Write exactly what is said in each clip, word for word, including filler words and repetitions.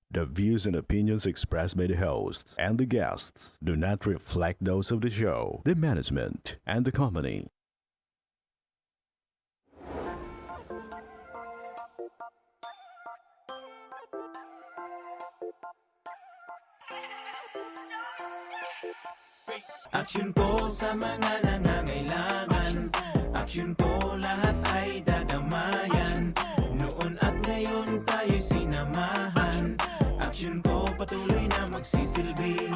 The views and opinions expressed by the hosts and the guests do not reflect those of the show, the management, and the company. Aksyon ko sa mga nangangailangan. Aksyon ko lahat ay dadamayan. Noon at ngayon tayo'y sinamahan. Aksyon ko patuloy na magsisilbi.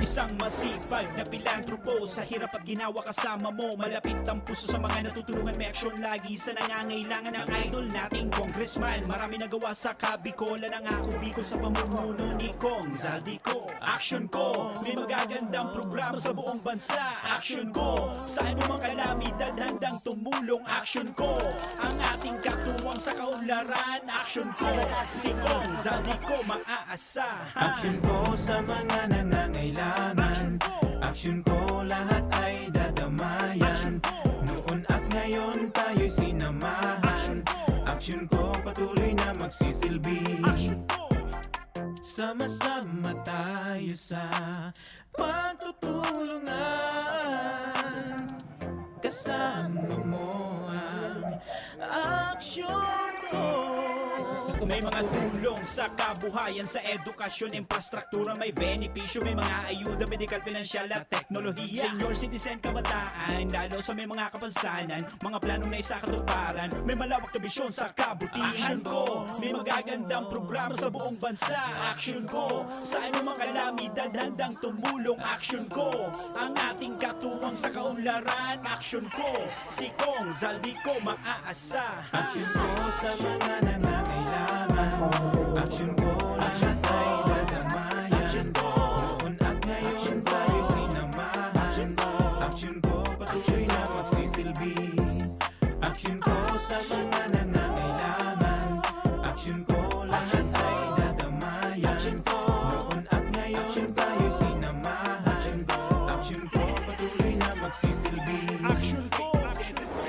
Isang masipag na pilantropo. Sa hirap at ginawa kasama mo. Malapit ang puso sa mga natutulungan. May aksyon lagi sa nangangailangan. Ang idol nating congressman. Marami nagawa sa Kabikolan. Ang Ako Bicol sa pamumuno ni Cong Zaldy Co. Aksyon ko, may magagandang programa sa buong bansa. Aksyon ko, sa anumang kalamidad handang tumulong. Aksyon ko, ang ating katuwang sa kaunlaran. Aksyon ko, si Cong Zaldy Co maaasahan. Aksyon ko sa mga nangangailangan. Aksyon ko, lahat ay dadamayan. Noon at ngayon tayo'y sinamahan. Aksyon ko, patuloy na magsisilbi. Sama-sama tayo sa pagtutulungan. Kasama mo ang aksyon ko. May mga tulong sa kabuhayan, sa edukasyon, infrastruktura, may benepisyo, may mga ayuda, medikal, pinansyal at teknolohiya. Senior citizen, kabataan, lalo sa may mga kapansanan, mga planong naisakatuparan, may malawak na bisyon sa kabutihan. Aksyon ko, may magagandang programa sa buong bansa. Aksyon ko, sa anumang kalamidad handang tumulong. Aksyon ko, ang ating katuwang sa kaunlaran. Aksyon ko, si Cong Zaldy Co maaasahan. Aksyon ko sa mga nangangailangan. Aksyon ko, lahat ay dadamayan. Noon at ngayon tayo'y sinamahan. Aksyon ko, patuloy na magsisilbi. Aksyon ko sa mga nangangailangan. Aksyon ko, lahat ay dadamayan. Noon at ngayon tayo'y sinamahan. Aksyon ko, patuloy na magsisilbi. Aksyon ko, aksyon ko.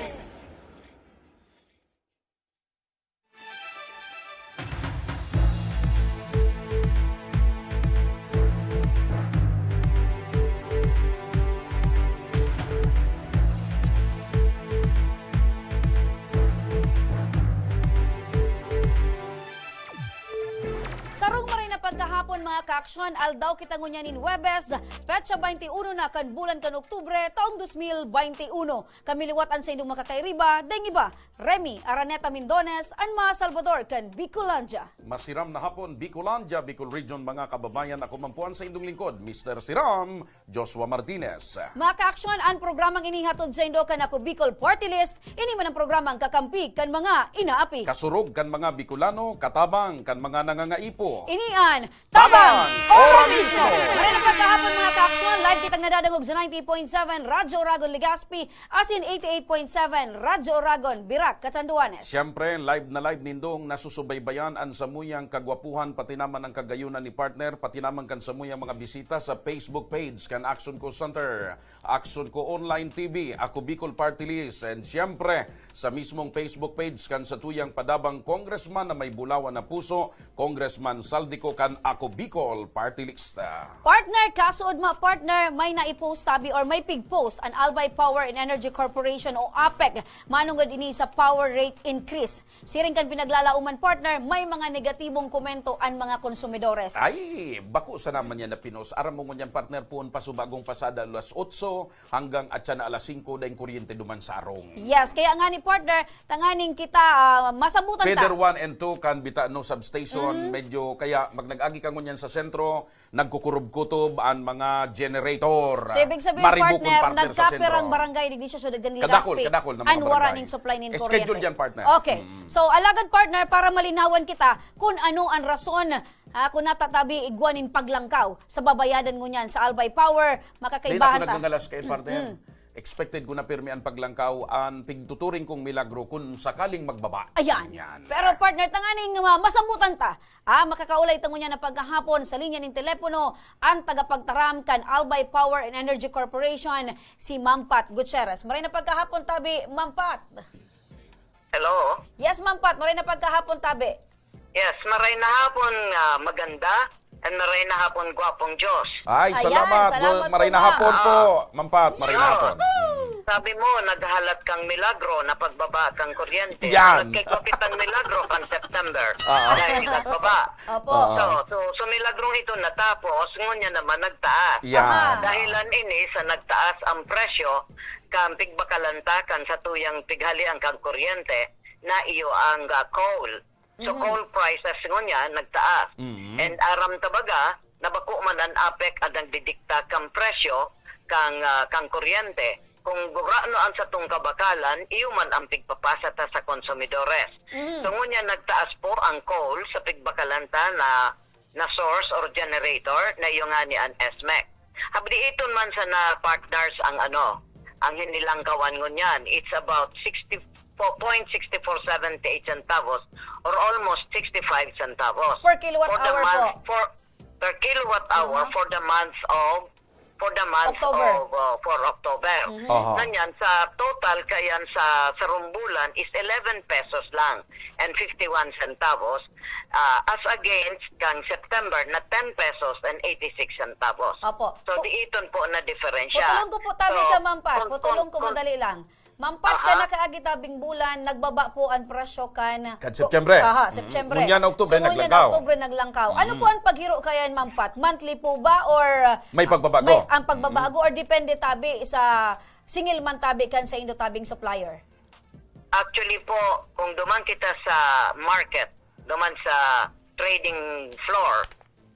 Sarong maray na pagkahapon, mga kaaksyon, aldaw kita ngunyan nin Huwebes, petsa baynte uno na kan bulan kan Oktubre, taong dos mil baynte uno. Kami liwat an saindong makakairiba, daing iba, Remy Araneta Mindones, an mga Salvador kan Bicolandia. Masiram na hapon, Bicolandia, Bicol Region, mga kababayan. Ako man po an saindong lingkod, Mister Siram, Joshua Martinez. Mga kaaksyon, an programang ini hatod saindo kan Ako Bicol Party List. Ini man an programang kakampi kan mga inaapi. Kasurog kan mga Bicolano, katabang kan mga nangangaipo. Ini an Tabang! Ora mismo! Maray na pagkahapon, mga kaaksyon. Live kitang nadadangog sa ninety-eight point seven Radyo Oragon Legazpi, asin eighty-eight point seven Radyo Oragon Virac, Catanduanes. Siyempre, live na live nindong nasusubaybayan an samuyang kagwapuhan, pati naman ang kagayunan ni partner, pati naman kan samuyang mga bisita sa Facebook page kan Action Co Center, Action Co Online T V, Ako Bicol Party List, and siyempre, sa mismong Facebook page kan satuyang padabang congressman na may bulawan na puso, Congressman Saldico kan Ako Bicol Party List. Partner, kasuod mo, partner, may naipost tabi or may pig-post an Albay Power and Energy Corporation o APEC manungod ini sa power rate increase. Siring kan pinaglalauman, partner, may mga negatibong komento an mga konsumidores. Ay, bako sana man yan na pinos. Aram mo ngunyan, partner, puon pa subagong pasada alas otso, hanggang atyan na alas singko, daing kuryente duman sa arong. Yes, kaya nga ni partner, tanganing kita, ah, masabutan ta. Feeder one and two kan Bitano Substation, mm, medyo kaya mag nag-agi ka ngunyan sa sentro, nagkukurob-kutob an mga generator. So, ibig sabihin, maribukon, partner, partner, sa sentro. Nagkapirang barangay digdi sa syudad kan Legazpi, kadakol, kadakol na mga barangay. An wara nin supply nin kuryente. Schedule yan, partner. Okay. Mm. So, alagad, partner, para malinawan kita kun ano an rason Ah, kun natatabi igwa nin paglangkaw sa babayadan ngunyan sa Albay Power, makakaibahan ta. Dai na ako nagngangalas kay partner. Mm-mm. Expected ko na pirmi an paglangkaw, an pigtuturing kong milagro kun sakaling magbaba. Ayan. Yan. Pero partner, tanganing ma- masamutan ta. Ah, makakaulay ta ngunyan na pagkahapon sa linya nin telepono an tagapagtaram kan Albay Power and Energy Corporation, si Ma'am Pat Gutierrez. Maray na pagkahapon, tabi, Ma'am Pat. Hello? Yes, Ma'am Pat. Maray na pagkahapon, tabi. Yes, maray na hapon, ah, maganda, and maray na hapon, gwapong Diyos. Ay, Ayan, salamat. salamat Maray po, na ma'am. hapon po, Ma'am Pat. Maray na Yun. hapon. Sabi mo, naghalat kang milagro na pagbaba kang kuryente. Yan. Nagkikapit ang milagro kan September. Ah. Dahil nagbaba. Opo. Ah. So, so, so milagro ito natapos, ngunya naman nagtaas. Yan. Aha. Dahilan ini sa nagtaas ang presyo kan pigbakalantakan sa tuyang pighalian kang kuryente na iyo ang ah, coal. So coal prices ngunyan nagtaas. Mhm. And aram ta baga na bako man an APEC an nagdidikta kan presyo kan ah, kan kuryente. Kung gurano an satong kabakalan, iyo man ang pigpapasa ta sa konsumidores. So ngunyan nagtaas po ang coal sa pigbakalan ta na na source or generator na iyo ngani an SMEC. Habdiiton man sana partners ang ano, ang hinilangkawan ngunyan. It's about sixty-four point six four seven eight centavos or almost sixty-five centavos. Per kilowatt for the hour month, po. For, per kilowatt hour Aha. for the month of for the month October. of uh, for October. Aha. Ngunyan, sa total kayan sa sarong bulan is eleven pesos lang and fifty-one centavos ah, as against kang September na ten pesos and eighty-six centavos. Opo. So, Pu- diiton po na diferensya. Putulon ko po tabi So, ka, Ma'am Pat. kung- Putulon ko kung- madali lang. Ma'am Pat, Aha. ka nakaagi tabing bulan, nagbaba po ang presyo kan... Kan September. Aha, Mm. September. Ngunyan, Oktubre, so, ngunyan, naglangkaw. Oktubre, naglangkaw. Ano po ang paghiro kayan, Ma'am Pat? Monthly po ba or... uh, May pagbabago. May, ang pagbabago or depende tabi sa singil man tabi kan sa indo tabing supplier? Actually po, kung duman kita sa market, duman sa trading floor,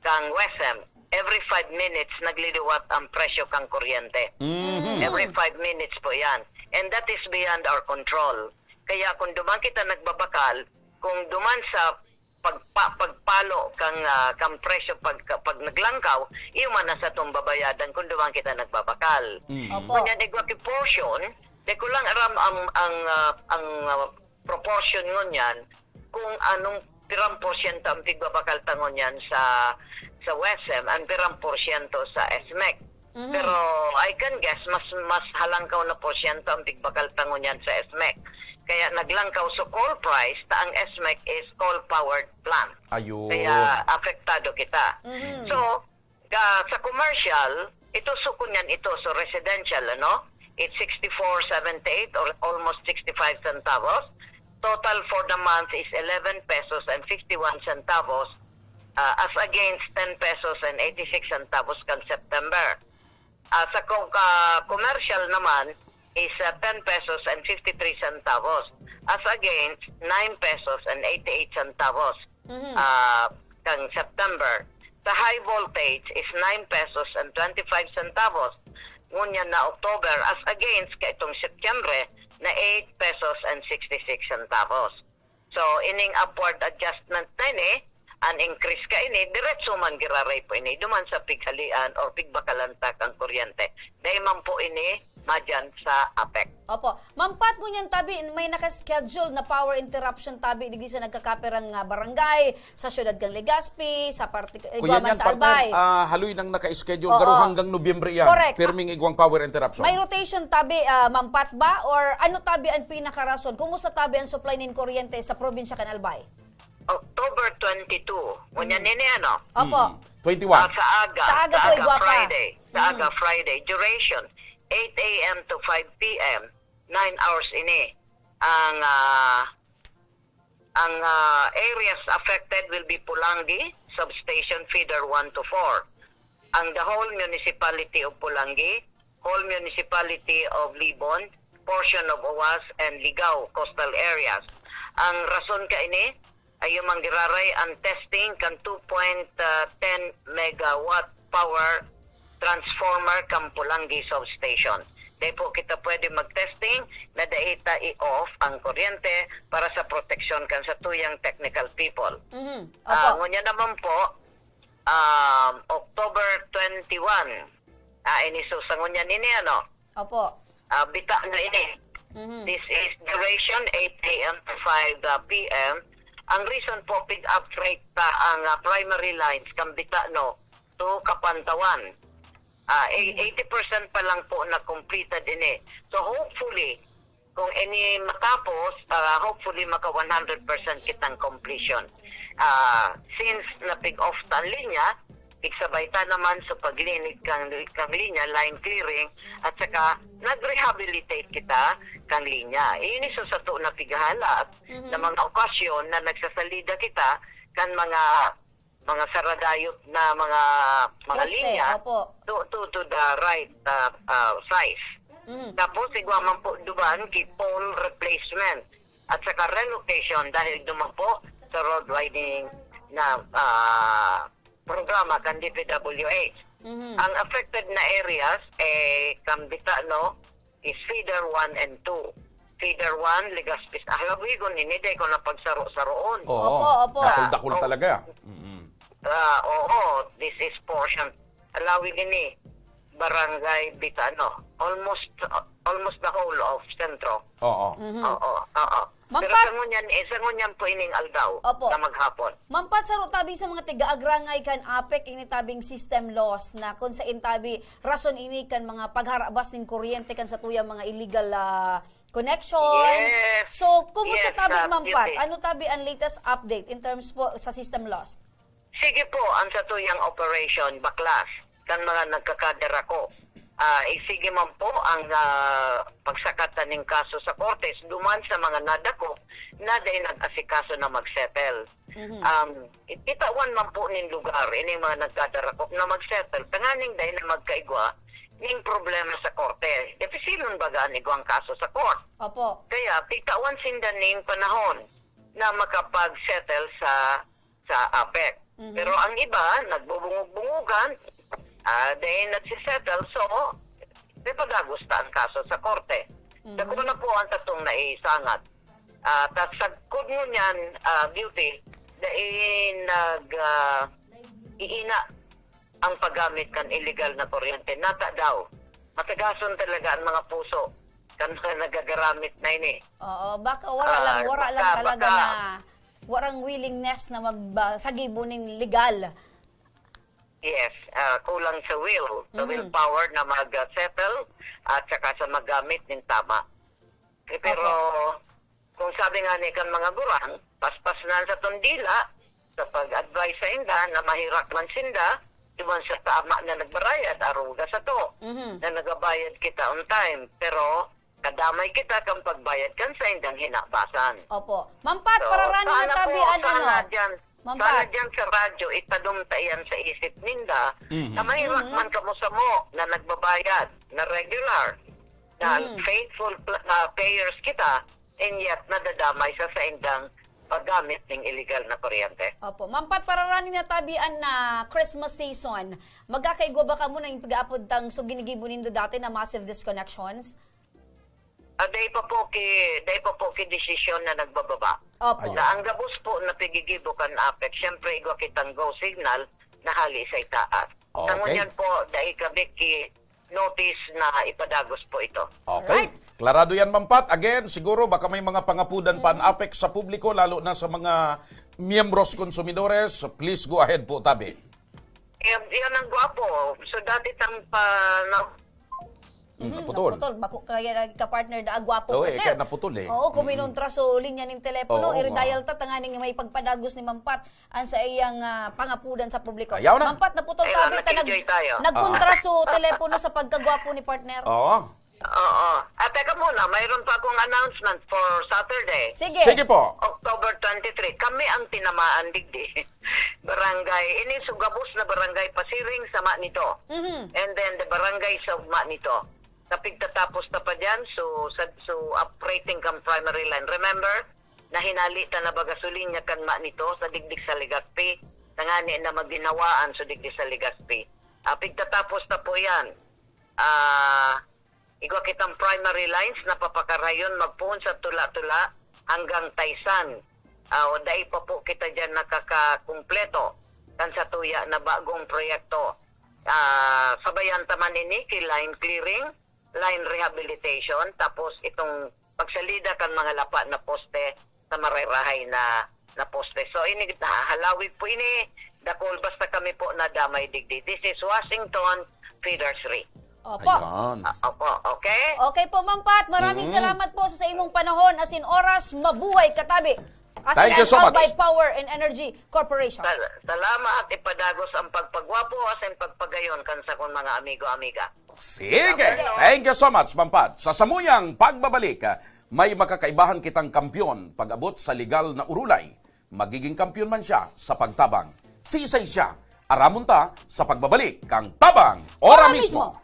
kang WESM, every five minutes nagliliwat ang presyo kang kuryente. Mhm. Every five minutes po yan. And that is beyond our control. Kaya kung duman kita nagbabakal, kung duman sa pagpa, pagpalo kang ah, kang presyo pag pag naglangkaw, iyo man ang satong babayadan kung duman kita nagbabakal. Mm. Opo. Ngunyan igwa ki portion, di ko lang aram ang ang ah, ang ah, proportion ngunyan kung anong pirang porsyento ang pigbabakal ta ngunyan sa sa WESM, ang pirang porsyento sa SMEC. Pero I can guess mas mas halangkaw na porsyento ang pigbakal ta ngunyan sa SMEC. Kaya naglangkaw sa coal price ta ang SMEC is coal powered plant. Ayun. Kaya apektado kita. So, ka, sa commercial, ito so kunyan ito, so residential, ano? It's sixty-four seventy-eight or almost sixty-five centavos. Total for the month is eleven pesos and fifty-one centavos ah, as against ten pesos and eighty-six centavos kan September. Ah, sa co- ah, commercial naman is ah, ten pesos and fifty-three centavos as against nine pesos and eighty-eight centavos ah, kang September. Sa high voltage is nine pesos and twenty-five centavos ngunyan na October as against kaitong September na eight pesos and sixty-six centavos. So, ining upward adjustment na ini, an increase ka ini, diretso man giraray po ini, duman sa pighalian or pigbakalan ta kang kuryente. Dai man po ini madyan sa APEC. Opo. Ma'am Pat, ngunyan tabi, may naka-schedule na power interruption tabi digdi sa nagkakapirang ah, barangay, sa siyudad kan Legazpi, sa parte igwa Kuya man niyan, sa Albay. partner, ah, haloy nang naka-schedule, Oo. pero hanggang Nobyembre yan. Correct. Pirming igwang power interruption. May rotation tabi, ah, Ma'am Pat ba? Or ano tabi ang pinakarason? Kumusta tabi ang supply nin kuryente sa probinsya kan Albay? October twenty-two, ngunyan ini ano? Opo. Mm. twenty-one. Ah, sa aga, Sa aga po, igwa pa. Friday. Sa aga Friday. Duration, eight a.m. to five p.m., nine hours ini. Ang ah, ang ah, areas affected will be Pulangi, substation feeder one to four. Ang the whole municipality of Pulangi, whole municipality of Libon, portion of Oas and Ligao coastal areas. Ang rason kaini, ayo man giraray ang testing kan two point ten megawatt power transformer kan Pulangi substation. Dai po kita pwede mag-testing na dai ta i-off ang kuryente para sa proteksyon kan satuyang technical people. Mhm. Ah, Opo. ngunyan naman po, um, October twenty-one. Ah, ini so sa ngunyan ini ano? Opo. Ah, bita na ini. Mhm. This is duration eight a.m. to five p.m. Ang reason po, pig-upgrade ta ang ah, primary lines kan bita no to Kapantawan. Ah, eh, eighty percent pa lang po na completed ini. So hopefully, Kung ini matapos, ah, hopefully maka one hundred percent kitang completion. Ah, since napig-off ta an linya, pigsabay ta naman sa paglinig kan, kan linya, line clearing, at saka nag-rehabilitate kita kan linya. Ini sa sato na pighahalat Mhm. na mga okasyon na nagsasalida kita kan mga, mga saradayot na mga, mga Poste, linya opo. to, to, to the right, ah, ah, size. Mhm. Tapos, igwa man po duman ki pole replacement at saka relocation dahil duman po sa road widening na, ah, programa kan D P W H. Mhm. Ang affected na areas, eh, kan Bitano is feeder one and two. Feeder one, Legazpi, Halawigon, ini dai ko na pagsaro-saroon. Oo. Opo, opo. Dakul-dakul Ah, oh. talaga. Mm. Ah, oo, this is portion. Halawigon ini, Barangay Bitano. Almost, almost the whole of Centro. Oo. Mhm. Oo, oo. Ma'am Pero Pat sa ngunyan, eh, sa ngunyan po ining aldaw Opo. na maghapon. Ma'am Pat, saro tabi sa mga tiga-agrangay kan APEC, ini tabing system loss na kung sain tabi rason ini kan mga pagharabas nin kuryente kan satuyang mga illegal, ah, connections. Yes. So, kumusta Yes, tabi, ah, Ma'am Pat? Beauty. Ano tabi ang latest update in terms po sa system loss? Sige po, ang satuyang operation, baklas, kan mga nagkakadarako. Ah, eh, sige man po ang, ah, pagsakat na ning kaso sa Kortes duman sa mga nadakop na dai nag-asikaso na mag-settle. Mhm. Um, i-, itawan man po nin lugar ining mga nagkadarakop na mag-settle, tanganing dai na magkaigwa ning problema sa korte. Dipisilon baga an igwang kaso sa court. Opo. Kaya, pitawan sinda ning panahon na makapag-settle sa, sa APEC. Mhm. Pero ang iba, nagbubungog-bungogan, ah, dai nagsisettle, so, ipadagos ta ang kaso sa korte. Mhm. Dako na po ang tatong naisangat. Ah, ta sagkod ngunyan, ah, Beauty, dai nag, ah, iina ang paggamit kan illegal na kuryente. Nata daw, matagason talaga ang mga puso kan mga nagagaramit na ini. Oo, baka wala Ah, lang, wala lang baka, talaga baka na, warang willingness na mag, ah, sagibo nin legal. Yes, ah, kulang sa will, sa Mhm. willpower na mag-settle at saka sa maggamit nin tama. Eh, pero Opo. kung sabi nga ni kan mga gurang, paspas na sa tong dila sa pag-advise sa inda na mahirak man sinda, duman sa tama na nagbarayad, aruga sato Mhm. na nagabayad kita on time. Pero kadamay kita kan pagbayad kan saindang hinabasan. Opo. Ma'am Pat, So, pararani sana na tabi po, an sana ano. dyan, Ma'am sana Pat. dyan sa radyo, itadom ta yan sa isip ninda Mhm. na mahirak Mhm. man kamo samo na nagbabayad, na regular, na Mhm. faithful pl-, ah, payers kita, and yet nadadamay sa saindang paggamit ning illegal na kuryente. Opo. Ma'am Pat, pararani na tabi an, ah, Christmas season. Magkakaigwa ba kamo na yung pag-aapod tang so ginigibo nindo dati na massive disconnections? Ah, dai pa po ki, dai pa po ki desisyon na nagbababa. Opo. Ayun. Na ang gabos po na pigigibo kan APEC, siyempre igwa kitang go signal na hali sa itaas. Sa Okay. ngunyan po, dai kami ki notice na ipadagos po ito. Okay. Alright. Klarado yan, Ma'am Pat. Again, siguro baka may mga pangapudan pa ang Mm. APEC sa publiko, lalo na sa mga miyembros konsumidores. Please go ahead po, tabi. Yan, yan ang gwapo. So, dati tang pa, na, Mm, Mm, naputol. naputol. Bako kaya lagi ka, partner, da, gwapo Oo, ka, eh, sir. kaya naputol, eh. Oo, kung Mm-mm. minontra so linya ning telepono, Oo, i-redial oo. ta, tanganing may pagpadagos ni Ma'am Pat, an sa iyang, ah, pangapudan sa publiko. Ayaw na. Ma'am Pat, naputol Ayaw na, tabi ta, nag-, nag-enjoy tayo. nagkontra Oo. so telepono sa pagkagwapo ni partner. Oo. Oo. Ah, teka muna, mayroon pa akong announcement for Saturday. Sige. Sige po. October twenty-three. Kami ang tinamaan digdi. Barangay. Ini so gabos na barangay pasiring sama nito. Mhm. And then the barangay sa ugma nito. Sa pigtatapos ta pa diyan, so, sa, so operating kan primary line. Remember, na hinali ta na baga so linya kan ma nito sa digdi sa Legazpi. Tangani na maginhawaan so digdi sa Legazpi. Ah, pigtatapos ta po yan. Ah, igwa kitang primary lines na papakarayon magpoon sa Tula-Tula hanggang Taysan. Ah, o dai pa po kita diyan nakakakumpleto kan satuya na bagong proyekto. Ah, sabayan ta man ini ki line clearing, line rehabilitation, tapos itong pagsalida kan mga lapa na poste sa marahay-rahay na, na poste. So, ini, halawig po ini, dakul, basta kami po nadamay digdi. This is Washington Feeders Re. Opo. Ayan. Ah, opo, okay? Okay po, Ma'am Pat. Maraming Mm. salamat po sa, sa imong panahon, asin oras. Mabuhay ka tabi. Asin Thank you and so much. Albay Power and Energy Corporation. Sal-, salamat, ipadagos ang pagpagwapo, asin pagpagayon kan sakong mga amigo, amiga. Sige. Salamat. Thank you so much, Ma'am Pat. Sa samuyang pagbabalik, ah, may makakaibahan kitang kampiyon pag-abot sa legal na urulay. Magiging kampiyon man siya sa pagtabang. Sisay siya? Aramon ta sa pagbabalik kan Tabang Ora Ora mismo. mismo.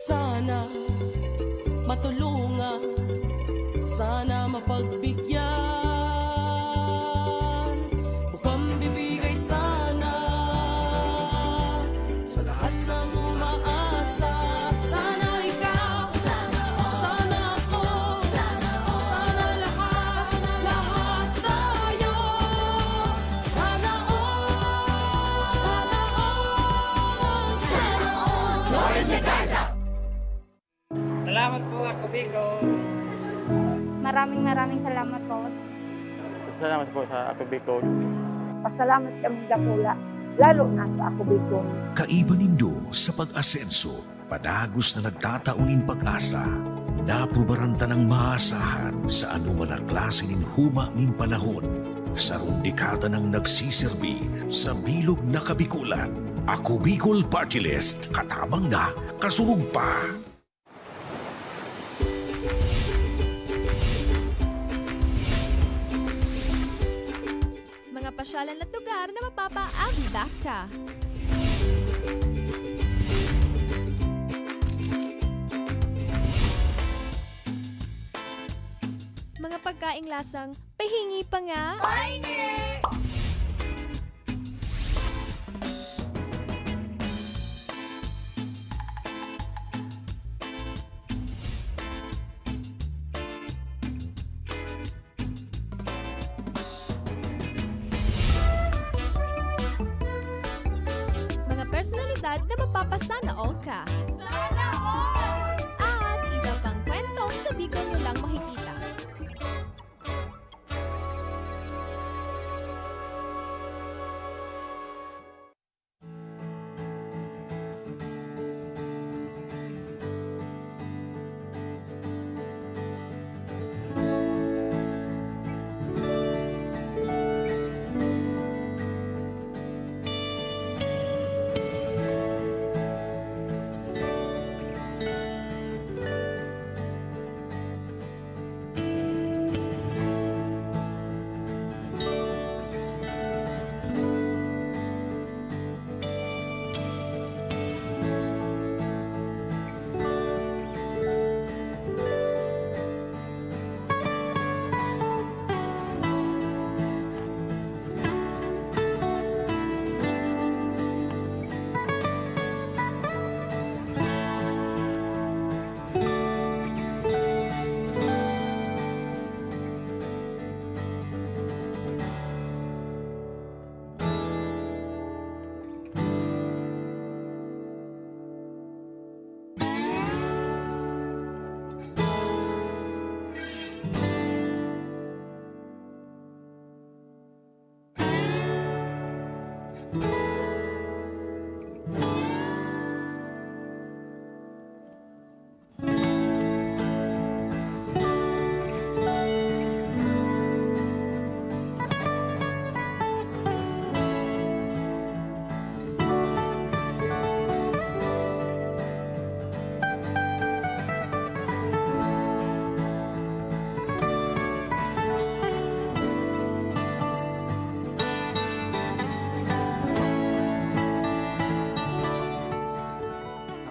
Sana matulungan, sana mapagbigyan, bukang bibigay sana sa lahat ng umaasa. Sana ikaw, sana ako, sana lahat, lahat tayo. Sana all, sana all, sana all. Glory be to God. Salamat po, Ako Bicol. Maraming, maraming salamat po. Salamat po sa Ako Bicol. Pasalamat kami dakula, lalo na sa Ako Bicol. Kaiba nindo sa pag-asenso, padagos na nagtatao nin pag-asa. Naprubaran tanang maasahan sa anoman na klase nin huma nin panahon. Sarong dekada nang nagsiserbi sa bilog na Kabikolan. Ako Bicol Party List, katabang na, kasurog pa. Mga pasyalan at lugar na mapapaagda ka. Mga pagkaing lasang pahingi pa nga. Pahingi! Mga personalidad na mapapasana all ka. Sana all! At iba pang kwentong sa Bicol nyo lang makikita.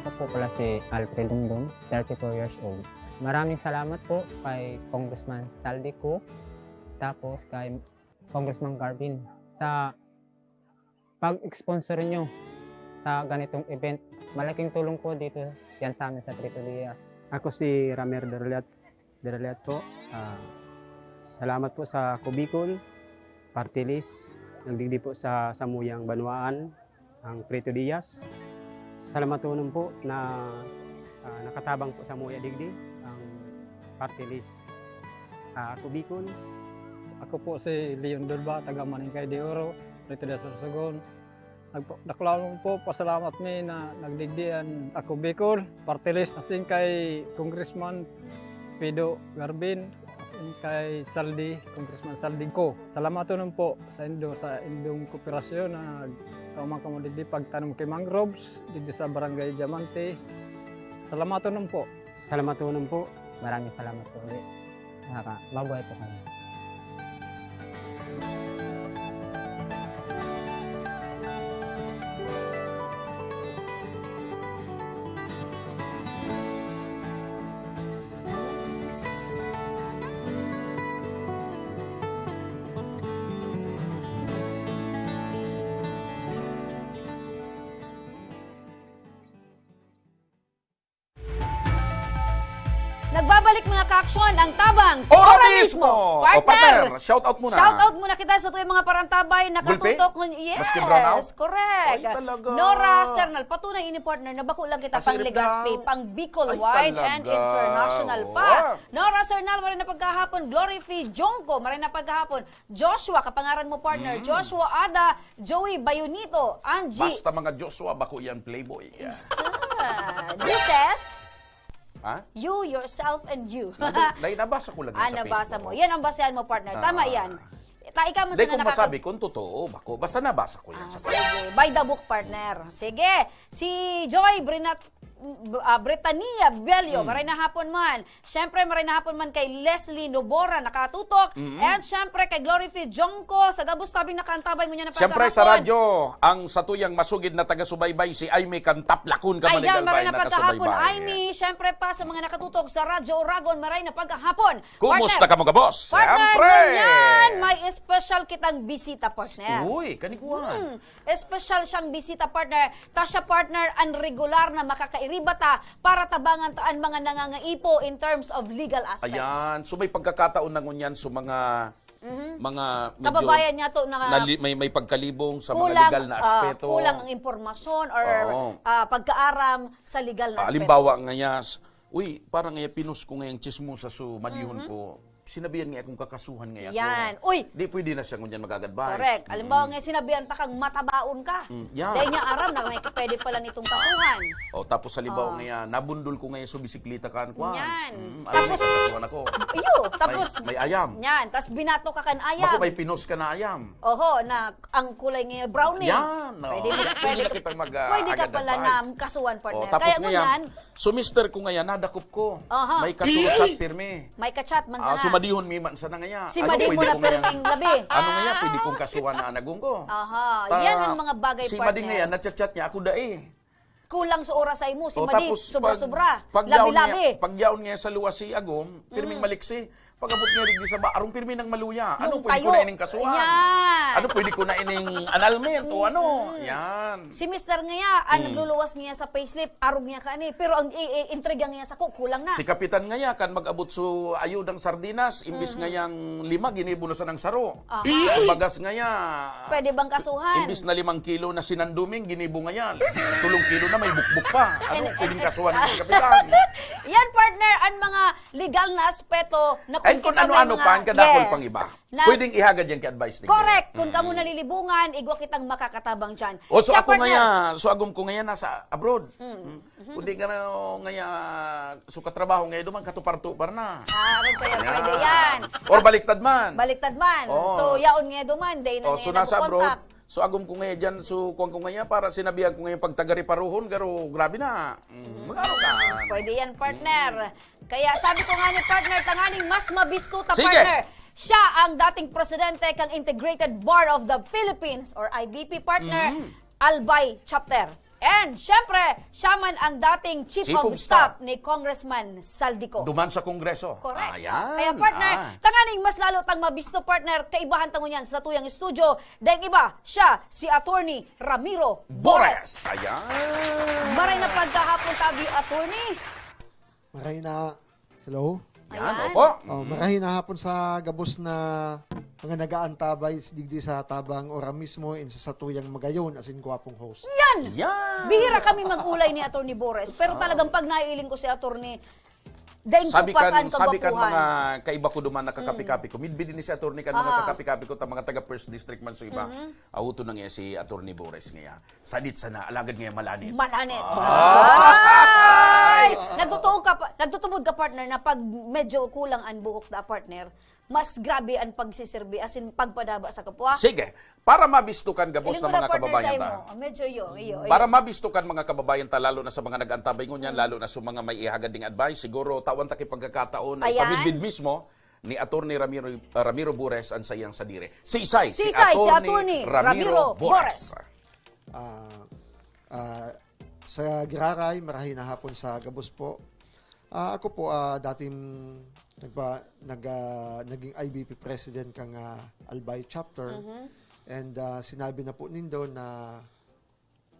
Ako po pala si Alfred Dongdong, thirty-four years old. Maraming salamat po kay Congressman Zaldy Co, tapos kay Congressman Garvin sa pag-sponsor nyo sa ganitong event. Malaking tulong po dito yan sa amin sa Trito Diaz. Ako si Ramer Derliat, Derliat po. Ah, salamat po sa Kubicol Party List. Nagdigdi po sa samuyang banwaan ang Trito Diaz. Salamatonon po na, ah, nakatabang po sa muya digdi ang Party List, ah, Kubicol. Ako po si Leon Durba, taga Maningkay de Oro. Rito da Sorsogon. Nagpa-, dakulaon po, pasalamat mi na nagdigdi an Ako Bicol, party list, asin kay Congressman Pido Garbin, asin kay Saldi, Congressman Saldi ko. Salamaton po sa indo, sa indong kooperasyon na nagtao man kamo digdi pagtanom ki mangroves, digdi sa Barangay Diamante. Salamaton po. Salamaton po. Maraming salamat po ulit. Nakaka-, mabuhay po kayo. Nagbabalik, mga ka-aksyon, ang Tabang Ora Ora Mismo! Mismo! O, Partner, partner, shout out muna. Shout out muna kita sa tuyang mga parantabay, Gulpi? Nakatutok ngun-, yes, Maski brownout? Correct. Ay, talaga. Nora Sernal, patunay ini, partner, na bako lang kita Kasi pang Legazpi, lang. Pang Bicol Ay, wide and talaga. International pa. Wow. Nora Sernal, maray na pagkahapon. Glory Fee Jongko, maray na pagkahapon. Joshua, kapangaran mo, partner. Mm. Joshua Ada, Joey Bayonito, Angie. Basta mga Joshua, bako yan, playboy. Yeah. Isa. Deuces? Ha? You, yourself, and you. Nabasa ko lang yan Ah, sa nabasa Facebook. Mo. Yan ang basehan mo, partner. Tama Ah. Yan. Ta, ikaw man Dahil sana kung nakaka- masabi kung totoo, bako, basta nabasa ko yan Ah, sa sige. Facebook. By the book, partner. Sige. Si Joy Brinat-, ah, Britania Bello, Mm. maray na hapon man. Siyempre, maray na hapon man kay Leslie Nobora, nakatutok. Mm. And siyempre, kay Glory Fee Jongko, sa gabos tabing nakaantabay ngunyan na Siyempre, sa pagkahapon. Radyo, ang satuyang masugid na taga-subaybay, si Aimee Cantaplacon, Ayan, Kamaligal maray Bay, na pagkahapon, nakasubaybay. Aimee. Siyempre pa sa mga nakatutok sa Radyo Oragon, maray na pagkahapon. Kumusta Partner. Ka, mga boss? Partner, Siyempre. Ngunyan, may special kitang bisita, partner. Uy, kanikuan. Hmm. Espesyal siyang bisita, partner. Ta siya, partner, an regular na makakairiba ta para tabangan ta an mga nangangaipo in terms of legal aspects. Ayan. So, may pagkakataon na ngunyan, so, mga, Mhm. mga medyo Kababayan niya to na nali-, may, may pagkalibong sa mga kulang, legal na ah, aspeto. Kulang ang impormasyon or, Oo. ah, pagkaaram sa legal na Ah, aspeto. Halimbawa, ngaya, s-, uy, parang ngaya pinos ko ngayang chismosa, so, madihon Mhm. ko. Sinabihan nga akong kakasuhan nga ako. Yan. Uy! Di pwede na siya ngunyan mag-advise. Correct. Alimbawa Mm. nga, sinabihan ta kang matabaon ka. Mm, yan. Dahil niya aram na may pwede pala nitong kasuhan. Oh, tapos halimbawa Oh. nga yan, nabundol ko ngayon sa bisikleta kan kuwan. Yan. Mm, alam Tapos, mo, kasuhan ako. Iyo, tapos, May, may ayam. Yan. Tapos binato ka kan ayam. Bako may pinos ka na ayam. Oho, na ang kulay niya brownie. Yan, oh. Pwede mo, Pwede pwede na ka, kitang mag, ah, pwede ka agad pala advice. Na kasuhan, partner. Oh, tapos Kaya ngayon, ngunyan, So, mister ko ngaya, nadakop ko. Aha. May kasurusat pirmi. May kachat man Ah, sana. So, madihon mi man sana ngaya. Si Ano, madihon pwede mo na ko ngaya, pirming labi. Ano ngaya, pwede kong kasuhan na anagong ko? Aha. Ta-, Yan ang mga bagay, si Madi partner. Ngaya, nachat-chat niya, ako dai. Kulang sa oras sa imo. Si O, Madi, tapos sobra-sobra. Pag, pag yaon Labi-labi. Niya, pag yaon niya sa luwas si Agom, pirming Mm. maliksi. Pag-abot niya digdi sa ba-, arong pirmi nang maluya. Ano, Yung pwede ko tayo. Na ining kasuhan? Yan. Ano, pwede ko na ining annulment o ano? Mm. Yan. Si mister ngaya, ah, Mm. nagluluwas ngaya sa payslip, arog niya ka ni. Pero ang i-, i-, intriga ngaya sa ko, kulang na. Si Kapitan ngaya, kan mag-abot so ayudang sardinas, imbis Mm. ngayang lima, ginibo na sanang saro. Aha. Ang bagas ngaya, Pwede bang kasuhan? Imbis na limang kilo na sinanduming, ginibo ngaya. Tulong kilo na, may bukbok pa. Ano, And, pwedeng and, kasuhan ng Kapitan? Yan, partner, ang mga legal na aspeto na kung And kung kita may ano-ano mga pa, ang kadakol Yes. pang iba. Na Pwedeng ihagad yan kay advice ni Correct. Glenn. Kung kamo Mm. nalilibungan, igwa kitang makakatabang dyan. O, so Siya, ako partner. Ngaya, so agom ko ngayon nasa abroad. Mm. Mm. Mhm. Kundi nga na, ngaya, so katrabaho ngayon duman, katupar-tupar na. Ah, aron kaya Ayan. Pwede yan. Or baliktad man. Baliktad man. Oo. So, yaon ngayon duman, day na Oh, so ngayon nasa abroad. Nagkukontak. So, agom ko ngayon dyan, so, kuwan ko ngayon, para sinabihan ko ngayon pagtagariparuhon, garo, grabe na. Mm, Mm. mag-ano ka? Pwede yan, partner. Mm. Kaya sabi ko nga ni partner, tanganing mas mabisto ta, Sige. Partner. Siya ang dating presidente kang Integrated Bar of the Philippines or I B P, partner, Mm. Albay Chapter. And, syempre, siya man ang dating Chief Chief of of Staff Staff. Ni Congressman Saldico. Duman sa Kongreso. Correct. Ayan. Kaya, partner, Ah. tanganing mas lalo tang mabisto, partner, kaibahan ta ngunyan sa tuyang studio. Dahil iba, siya, si Attorney Ramiro Bores. Bores. Ayan. Maray na pagkahapon tabi, Attorney. Maray na, hello? Yan, Ayan. Opo. Oh, Mm. maray na hapon sa gabos na mga nagaantabay s-, digdi sa tabang ora mismo in sa satuyang magayon asin gwapong host. Yan! Yan! Bihira kami mag-ulay ni Attorney Bores, pero Ah. talagang pag naiiling ko si Attorney, Daing Sabi kupas kan, an sabi kan kabakuhan. mga kaiba ko duman na kakapi-kapi ko, midbid ni si attorney kan mga Aha. kakapi-kapi ko, ta mga taga First District man so iba. Mhm. Auto na nga si Attorney Bores nga. Sadit sana, alagad nga malanit. Malanit. Ah. Ay! Nagtotoo ka pa, nagtutubod ka, partner, na pag medyo kulang an buhok da, partner, mas grabe an pagsisirbi, as in, pagpadaba sa kapwa. Sige. Para mabisto kan gabos Iling na ko na, mga partner, kababayan sa ta. imo. Medyo iyo, iyo, iyo. Para mabisto kan mga kababayan ta, lalo na sa mga nag-antabay ngunyan, Mm. lalo na sa mga may ihagad ding advice, siguro tawan ta ki pagkakataon na Ayan. ipamidbid mismo ni Attorney Ramiro, Ramiro Bores ang sayang sadiri. Si Isay, si Sisay, si Attorney Attorney Ramiro Ramiro Bores. Bores. Ah, ah, sa giraray, marahay na hapon sa gabos po. Ah, ako po, ah, dating nagpa-, nag-, ah, naging I B P president kang, ah, Albay chapter. Mhm. And, ah, sinabi na po nindo na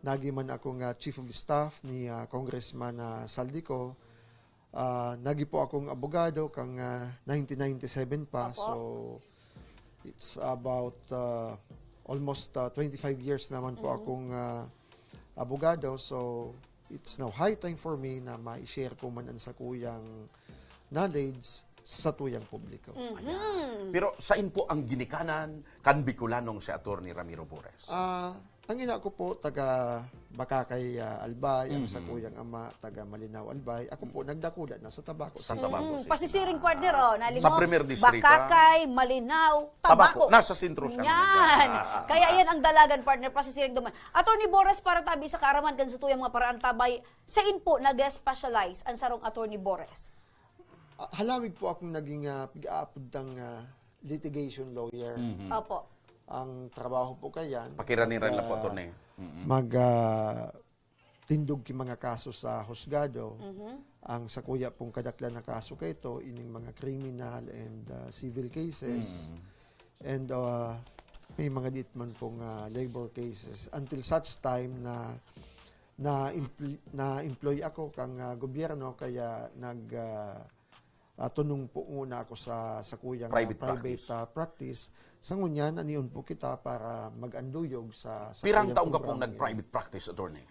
naging man akong, ah, chief of staff ni, ah, Congressman, ah, Saldico. Ah, nagi po akong abogado kang, ah, nineteen ninety-seven pa. Opo. So, it's about, ah, almost, ah, twenty-five years naman po Mhm. akong, ah, abogado. So, it's now high time for me na ma-share ko man ang sakuyang knowledge sa tuyang publiko. Mhm. Ayan. Pero sain po ang ginikanan kan Bicolanong si Attorney Ramiro Bores? Ah, ang ina ko po, taga Bacacay, ah, Albay, ang Mhm. sakuyang ama, taga Malinao, Albay. Ako po, nagdakula na sa Tabaco Sa City. Tabaco Mm, City. pasisiring, partner, oh, nalimo, Sa Primer Distrito, ah. Bacacay, Malinao, Tabaco. Tabaco. Nasa sentro siya. Yan. Ah, ah, ah, Kaya ah. yan ang dalagan, partner, pasisiring duman. Attorney Bores, para tabi sa kaaraman kan sa tuyang mga paraantabay, sain po nag-specialize ang sarong Attorney Bores? Ah, halawig po akong naging, ah, pig-aapod tang, ah, litigation lawyer. Mhm. Opo. Ang trabaho po kayan, Pakiraniran mag, lang po, ah, attorney. Mm-mm. mag, ah, tindog ki mga kaso sa husgado. Mhm. Ang sakuya pong kadaklan na kaso kaito, ining mga criminal and, ah, civil cases. Mm. And, ah, may mga diit man pong, ah, labor cases. Until such time na, na empl-, na employ ako kang, ah, gobyerno, kaya nag, ah, ah, tunong po muna ako sa, sa kuyang, ah, Private private, practice. ah, practice. Sa ngunyan, anion po kita para mag-anduyog sa, sa Pirang kuyang taon ka pong programa nag-private practice, attorney?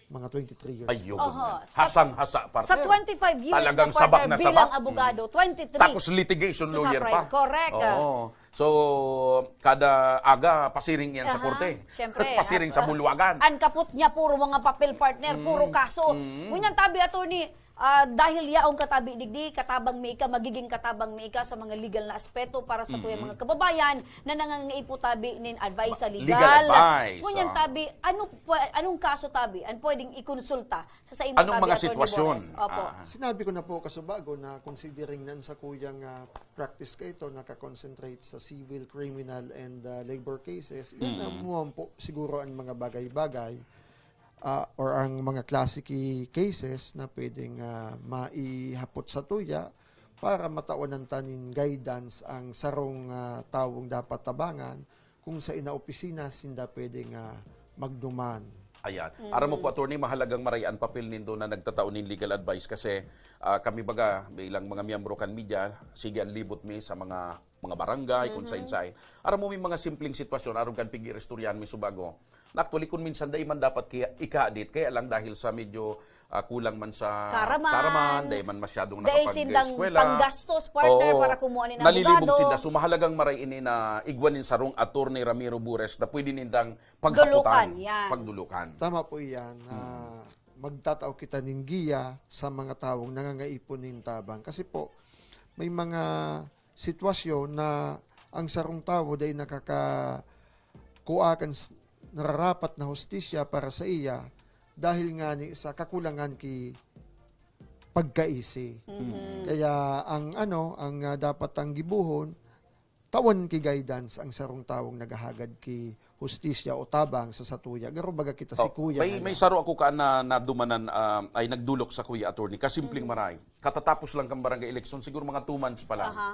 Mga twenty-three years Ay, po. yun. Oho. Sa, Hasang-hasa, partner. sa twenty-five years Talagang na, sabak partner, na bilang sabak. abogado, Mm. twenty-three. Tapos litigation So, sa lawyer private. pa. Correct, ah. Oo. So, kada aga, pasiring yan sa Aha, korte. Siyempre, Pasiring ah, sa bulwagan. Ang kapot niya, puro mga papel, partner, puro Mm. kaso. Mm. Ngunyan tabi, attorney, ah, dahil yaong katabi digdi, katabang mi ika, magiging katabang mi ika sa mga legal na aspeto para sa tuyang Mm. mga kababayan na nangangaipo tabi nin advice sa Ma-, legal. legal advice, Ngunyan ah. tabi, ano pwe-, anong kaso tabi ang pwedeng ikonsulta sa saimo Anong tabi, mga Attorney sitwasyon? Bores? Opo. Ah. Sinabi ko na po kasubago na considering na sa kuyang, ah, practice kaito nakakonsentrate sa civil, criminal, and, ah, labor cases, yan Mm. ang muwan po siguro ang mga bagay-bagay, ah, or ang mga classic cases na pwedeng, ah, maihapot sa tuya para matawan ta nin guidance ang sarong, ah, tawong dapat tabangan kung sa ina opisina sinda pwedeng, ah, magduman. Ayan. Mm. Aram mo po, attorney, mahalagang maray an papel nindo na nagtatao nin legal advice kasi, ah, kami baga, bilang mga miyembro kan media, sige an libot mi sa mga, mga barangay, kung Mhm. sain-sain. Aram mo, may mga simpleng sitwasyon, aram kan pig-iristoryahan mi subago. Na actually, kung minsan, dai man dapat kaya ikadit, kaya lang dahil sa medyo, ah, kulang man sa Karaman. karaman, dai man masyadong Dai sindang nakapag-eskwela. panggastos, partner, Oo. para kumuha nin Nalilibog abogado. sinda. So, mahalagang maray ini na igwa nin sarong Attorney Ramiro Bures na pwede nindang paghaputan, Dulukan, yan. pagdulukan. Tama po iyan. Mm. Ah, magtatao kita nin giya sa mga tawong nangangaipo nin tabang. Kasi po, may mga sitwasyon na ang sarong tawo dai nakaka-, kua kan s-, nararapat na hustisya para sa iya dahil ngani sa kakulangan ki pagkaisi. Mhm. Kaya ang ano, ang, ah, dapat ang gibohon, tawan ki guidance ang sarong tawong naghahagad ki hustisya o tabang sa satuya. Garo baga kita si Oh, Kuya may, nga may na. saro ako kaan na nadumanan, ah, ay nagdulok sa Kuya Attorney. Kasimpleng Mm. maray. Katatapos lang kang barangay election, siguro mga two months pa lang. Aha.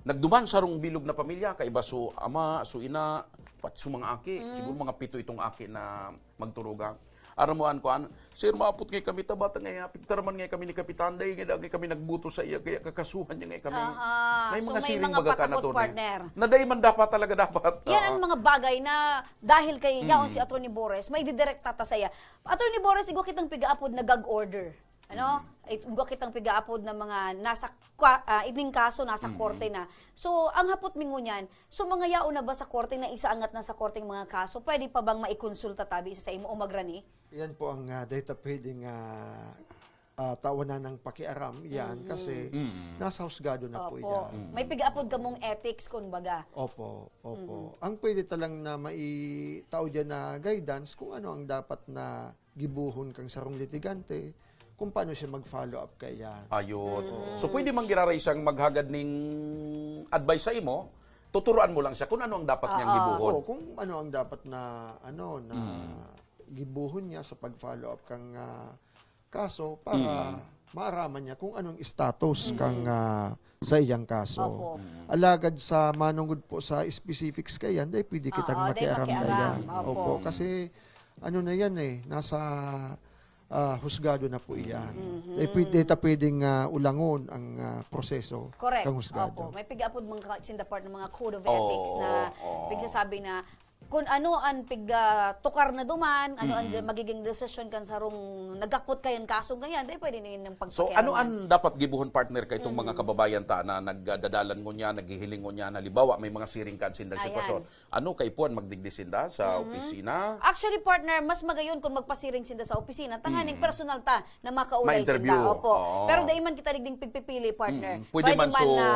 Nagduman sarong bilog na pamilya, kaiba so ama, so ina, pat so mga aki. Mm. Siguro mga pito itong aki na magturugang. Aram mo, an kuan, "Sir, maapot ngay kami, tabata ngay, apigtaraman ngay kami ni Kapitan, dai ngay, dai ngay kami nagboto sa iya, kaya kakasuhan niya ngay kami." Aha. May So, mga may siring mga baga ka na patakot, attorney. partner. Na dai man dapat talaga dapat. Yan ang Oo. mga bagay na dahil kay yaon Mm. si Attorney Bores, may didirekta ta sa iya. Attorney Bores, igwa kitang pigaapod na gag order. Ano? It-, igwa kitang pigaapod na mga nasa kwa-, ah, ining kaso, nasa Mm. korte na. So, ang hapot mi ngunyan, so, mga yaon na ba sa korte na isaangat na sa korte ang mga kaso? Pwede pa bang maikonsulta tabi sa, sa imo o magrani? Yan po ang, ah, dahil ta pwedeng, ah, ah, tawanan ng pakiaram yan Mm. kasi Mm. nasa husgado na po Opo. yan. Mm. May pigaapod kamong ethics, kumbaga. Opo, opo. Mm. Ang pwede ta lang na maitao diyan na guidance kung ano ang dapat na gibohon kang sarong litigante, kung paano siya mag-follow up kaiyan. Ayun. Mm. So, pwede man giraray siyang maghagad ning advice sa imo, tuturuan mo lang siya kung ano ang dapat niyang Oo. gibohon. Oo, kung ano ang dapat na, ano, na Mm. gibohon niya sa pag-follow up kang, ah, kaso para Mm. maaraman niya kung anong status Mm. kang, ah, sa iyang kaso. Opo. Mm. Alagad sa manungod po sa specifics kaiyan, dahil pwede kitang Oo, dahil makiaram makiaram. kaiyan. Opo. Opo, kasi ano na yan eh, nasa, ah, husgado na po iyan. Mhm. Dahil pwede, ta pwedeng, ah, ulangon ang, ah, proseso Correct. kang husgado. Opo. May pigaapod mga ka-, sinda part ng mga code of Oo, ethics na oo. pigsasabi na kung ano ang pig-, ah, tukar na duman, ano ang Mm-mm. magiging desisyon kan sarong nagkakot kayan kasong kayan, dahil pwede na yun ng So, ano pagpakialaman. ang dapat gibuhon, partner, ka itong mga Mm. kababayan ta na nagdadalan ngunyan, naghihiling ngunyan, halimbawa, may mga siring kan sindang Ayan. sitwasyon? Ano, kaipuhan magdigdi sinda sa Mhm. opisina? Actually, partner, mas magayon kung magpasiring sinda sa opisina, tanganing Mm. personal ta na makaulay Ma-interview. sinda. Opo. Oo. Pero dai man kita digding pigpipili, partner. Mm. Pwede Pwede man man so na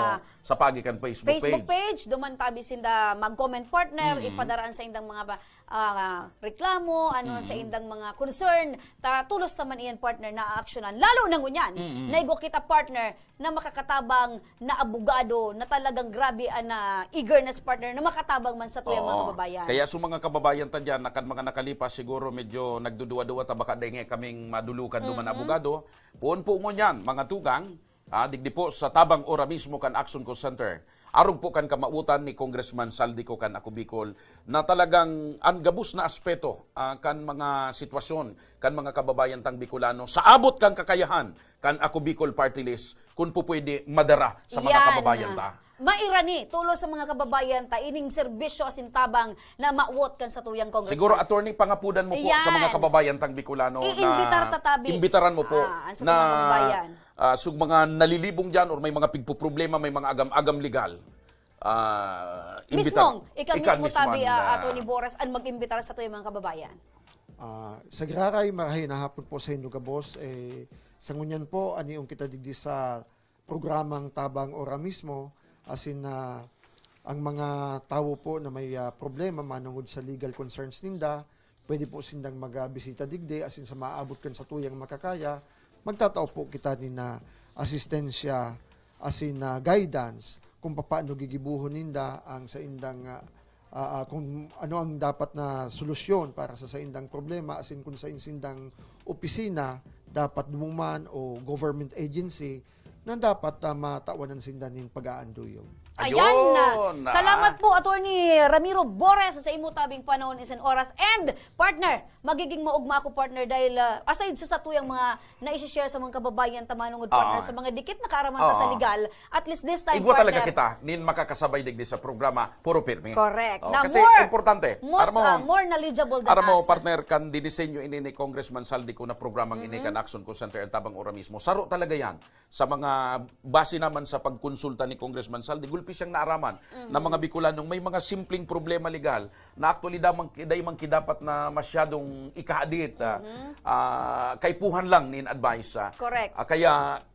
sa pagi kan Facebook Facebook page. page, duman tabi sinda mag-comment, partner, Mm. ipadaraan sa indang mga ba-, ah, reklamo, ano, sa Mm. indang mga concern. Ta, tulos naman iyan, partner, na aaksyonan. Lalo na ngunyan, Mm. na igwa kita, partner, na makakatabang na abogado na talagang grabe an, ah, eagerness, partner, na makatabang man sa tuyang mga Oo. kababayan. Kaya sa mga kababayan ta dyan, na kan mga nakalipas, siguro medyo nagduduwa-duwa ta, baka dai nga kaming madulukan duman na Mm-mm. abogado. Poon po ngunyan, mga tugang, ah, digdi po sa tabang ora mismo kan Action Call Center. Arog po kan kamawotan ni Congressman Zaldy Co kan Ako Bicol, na talagang an gabos na aspeto, ah, kan mga sitwasyon kan mga kababayan tang Bicolano sa abot kan kakayahan kan Ako Bicol Party List, kun po pwede, madara sa mga Yan. kababayan ta. Mairani, tulos sa mga kababayan ta, ining serbisyo asin tabang na mawot kan satuyang congressman. Siguro, attorney, pangapudan mo po sa mga Yan. kababayan tang Bicolano Iimbitar na ta tabi. imbitaran mo po Ah, ang sa na, mga kababayan. ah, sa mga nalilibong dyan or may mga pigpoproblema, may mga agam-agam legal, ah, imbita-, Mismong, ika ika mismo mismo tabi, ang, ah, ah, Attorney Boras, ang mag-imbitar satuyang mga kababayan. Ah, sa giraray, marahay na hapon po sa indo gabos. Eh, sa ngunyan po, an igwa kita digdi sa programang Tabang Ora Mismo, asin, ah, ang mga tawo po na may, ah, problema manungod sa legal concerns ninda, pwede po sindang magbisita digdi, asin sa maabot kan satuyang makakaya, magtatao po kita nin, ah, asistensya, asin, ah, guidance kung papaano gigibohon ninda ang saindang, ah, ah, ah, kung ano ang dapat na solusyon para sa saindang problema, asin kung sain sindang opisina dapat dumuman o government agency na dapat, ah, matawan sinda nin pag-aanduyog. Ayan na. Ayun, ah. Salamat po, Attorney Ramiro Bores, sa imo tabing panahon, isin oras. And, partner, magiging maugma ako, partner, dahil, ah, aside sa satuyang mga naisi-share sa mga kababayan ta manungod, partner, Oo. sa mga dikit na kaaraman ta sa Oo. legal, at least this time, Igwa talaga partner. kita, nin makakasabay digdi sa programa, puro pirmi. Correct. Oo, Na kasi more, importante. most, Aram mo, ah, more knowledgeable than aram mo, us. partner, kan dinisenyo ini ni Congressman Zaldy Co na programang ini Mhm. kan Action Call Center, ang Tabang Ora Mismo. Saro talaga yan. Sa mga base naman sa pagkonsulta ni Congressman Zaldy, gulpi siyang naaraman Mhm. na mga Bicolanong may mga simpleng problema legal na actually damang, dai man ki dapat na masyadong ikahadit, ah, Mhm. ah, kaipuhan lang nin advice, ah. Correct. Ah, kaya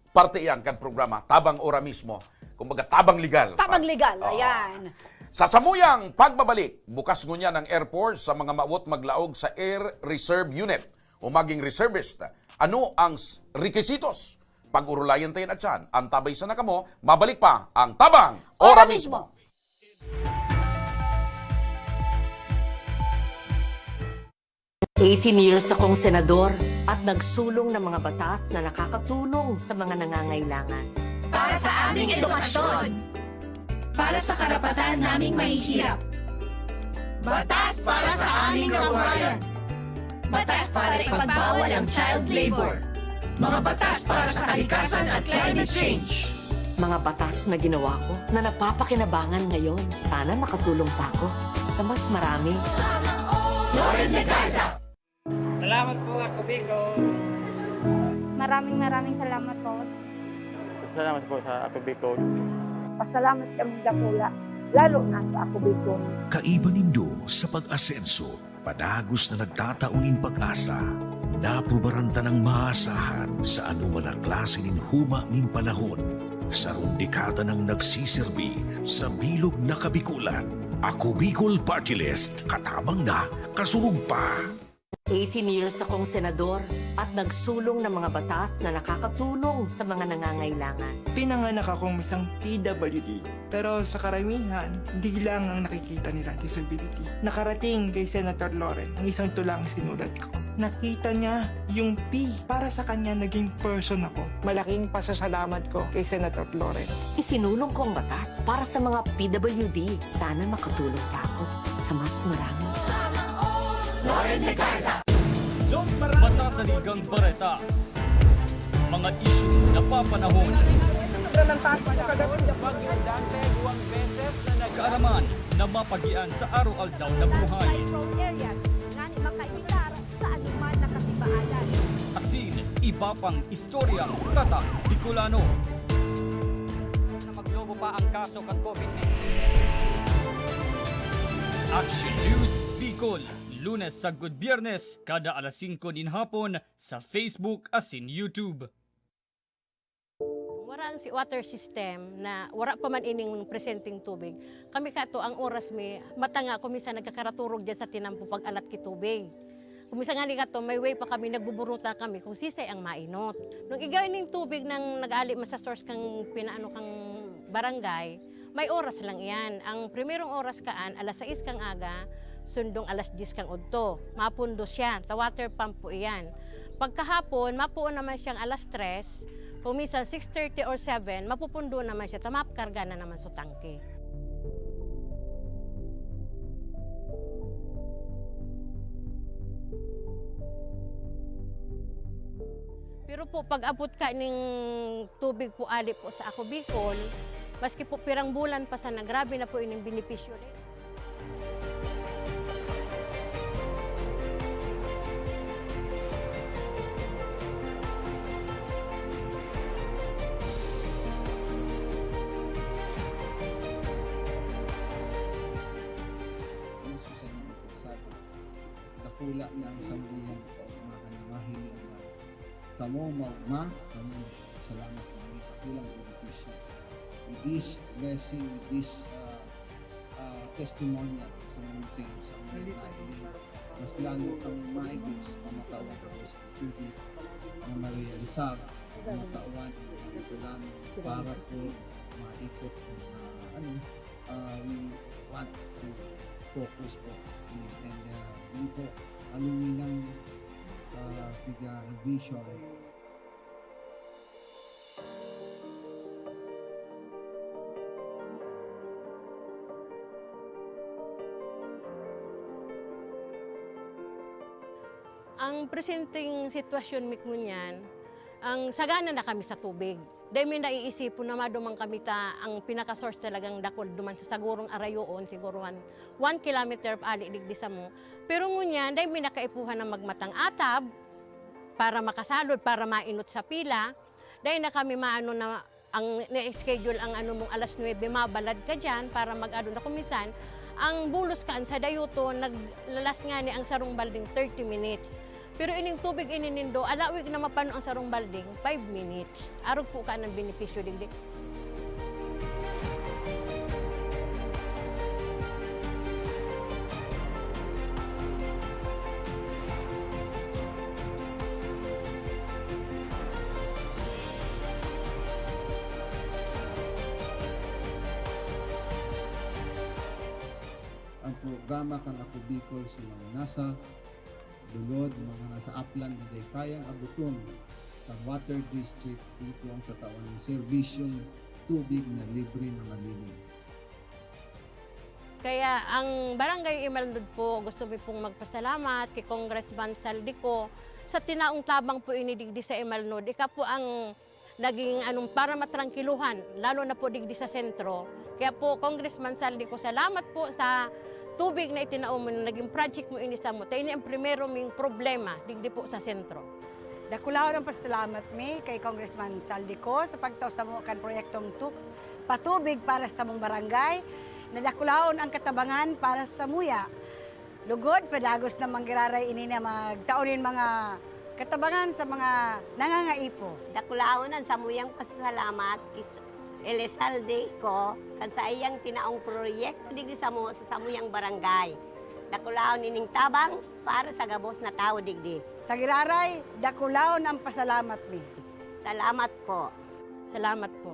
parte iyan kan programa, Tabang Ora Mismo. Kumbaga, tabang legal. Tabang legal, Oo. ayan. Sa samuyang pagbabalik, bukas ngunyan ang Air Force sa mga mawot maglaog sa Air Reserve Unit o maging reservist. Ano ang s-, requisitos? Pag-orolayan ta yan at siyan. Antabay sana kamo, mabalik pa ang Tabang Ora Ora Mismo. Mismo. Eighteen years akong senador at nagsulong ng mga batas na nakakatulong sa mga nangangailangan. Para sa aming edukasyon. Para sa karapatan naming mahihirap. Batas para sa aming kabuhayan. Batas para ipagbawal ang child labor. Mga batas para sa kalikasan at climate change. Mga batas na ginawa ko na napapakinabangan ngayon. Sana makatulong pa ako sa mas marami. Loren Legarda. Salamat po, Ako Bicol. Maraming, maraming salamat po. Salamat po sa Ako Bicol. Pasalamat kami dakula, lalo na sa Ako Bicol. Kaiba nindo sa pag-asenso, padagos na nagtatao nin pag-asa. Naaprubaran tanang maasahan sa anoman na klase nin huma nin panahon. Sarong dekada nang nagsiserbi sa bilog na Kabikolan. Ako Bicol Party List, katabang na, kasurog pa. Eighteen years akong senador at nagsulong ng mga batas na nakakatulong sa mga nangangailangan. Pinanganak akong isang P W D, pero sa karamihan, di lang ang nakikita nila disability. Nakarating kay Senator Loren ang isang tulang sinulat ko. Nakita niya yung P. Para sa kanya, naging person ako. Malaking pasasalamat ko kay Senator Loren. Isinulong ko ang batas para sa mga P W D. Sana makatulong pa ako sa mas marami. Masasaligang bareta. Mga isyung napapanahon. Kaaraman na mapagian sa araw-aldaw na buhay. Prone areas, ngani makaevitar sa anoman na katibaalan. Asin iba pang istoryang tatak Bicolano. Na maglobo pa ang kaso kan COVID nineteen. Action News Bicol, Lunes sagkod Biyernes, kada alas singko nin hapon, sa Facebook asin YouTube. Wara ang si-, water system na wara pa man ining presenteng tubig. Kami kato, ang oras mi, mata nga ako minsan nagkakaraturog diyan sa tinampo pag-alat ki tubig. Kung minsan ngani kato, may way pa kami, nagbuburuta kami kung sisay ang mainot. Nung igwa ning tubig nang nag-aali man sa source kang pinaano kang barangay, may oras lang iyan. Ang primerong oras kaan, alas sais kang aga, sundong alas dyes kang udto. Mapundo siya, ta water pump po iyan. Pagkahapon, mapuon naman siyang alas tres, kung minsan six thirty or seven, mapupundo naman siya, ta makarga na naman sa tangke. Pero po, pag-abot ka ning tubig po ali po sa Ako Bicol, maski po pirang bulan pa sana, grabe na po ining benepisyo din. Gusto sa inyo po, sabi, dakula na ang sambihan ko, mga mahiling na kamo maugma, kamo salamat na ini dakulang benepisyo. With this blessing, with this, ah, ah, testimonial sa mga sa mga nailing, mas lalo kaming maigos na matawag ako sa tubig na marealisar, na matawan ang mga Bicolano para po maikot ang, ah, ano, ah, we want to focus po. And, ah, hindi po aluminan, ah, piga vision. Ang presenteng sitwasyon mi ngunyan, ang sagana na kami sa tubig. Dai mi naiisipon na maduman kami ta ang pinaka-source talagang dakul duman sa sagurong arayoon, siguro one, one kilometer ali digdi samo. Pero ngunyan, dai mi nakaipuhan na magmatang atab para makasalod, para mainot sa pila. Dai na kami maano na ang na-schedule ang ano mong alas nuebe, mabalad ka diyan para mag-ano na. Kung minsan, ang bulos kaan sa dayuton, naglalas ngani ang sarong balding thirty minutes. Pero ining tubig ini nindo, alawig na mapano ang sarong balding, five minutes. Arog po ka ng benepisyo digdi. Ang programa kan Ako Bicol sa mga nasa lulod, mga nasa aplan na dai kayang abuton kan water district, ito ang tatawan ng serbisyong tubig na libre na malinis. Kaya ang Barangay Imalnod po, gusto mi pong magpasalamat kay Congressman Zaldy Co sa tinaong tabang po ini digdi sa Imalnod. Ika po ang naging anong para matrangkiluhan, lalo na po digdi sa sentro. Kaya po, Congressman Zaldy Co, salamat po sa tubig na itinao mo, na naging project mo ini samo. Ta ini ang primero ming problema digdi po sa sentro. Dakulaon ang pasalamat mi kay Congressman Zaldy Co sa pagtao samo kan proyektong tu-, patubig para sa samong barangay. Nadakulaon ang katabangan para sa muya. Lugod, padagos na manggiraray ini na magtao nin mga katabangan sa mga nangangaipo. Dakulaon ang samuyang pasasalamat kis-, Elizalde Co kan sa iyang tinaong proyekto digdi samo sa samuyang barangay. Dakulaon ining tabang para sa gabos na tawo digdi. Sa giraray, dakulaon ang pasalamat mi. Salamat po. Salamat po.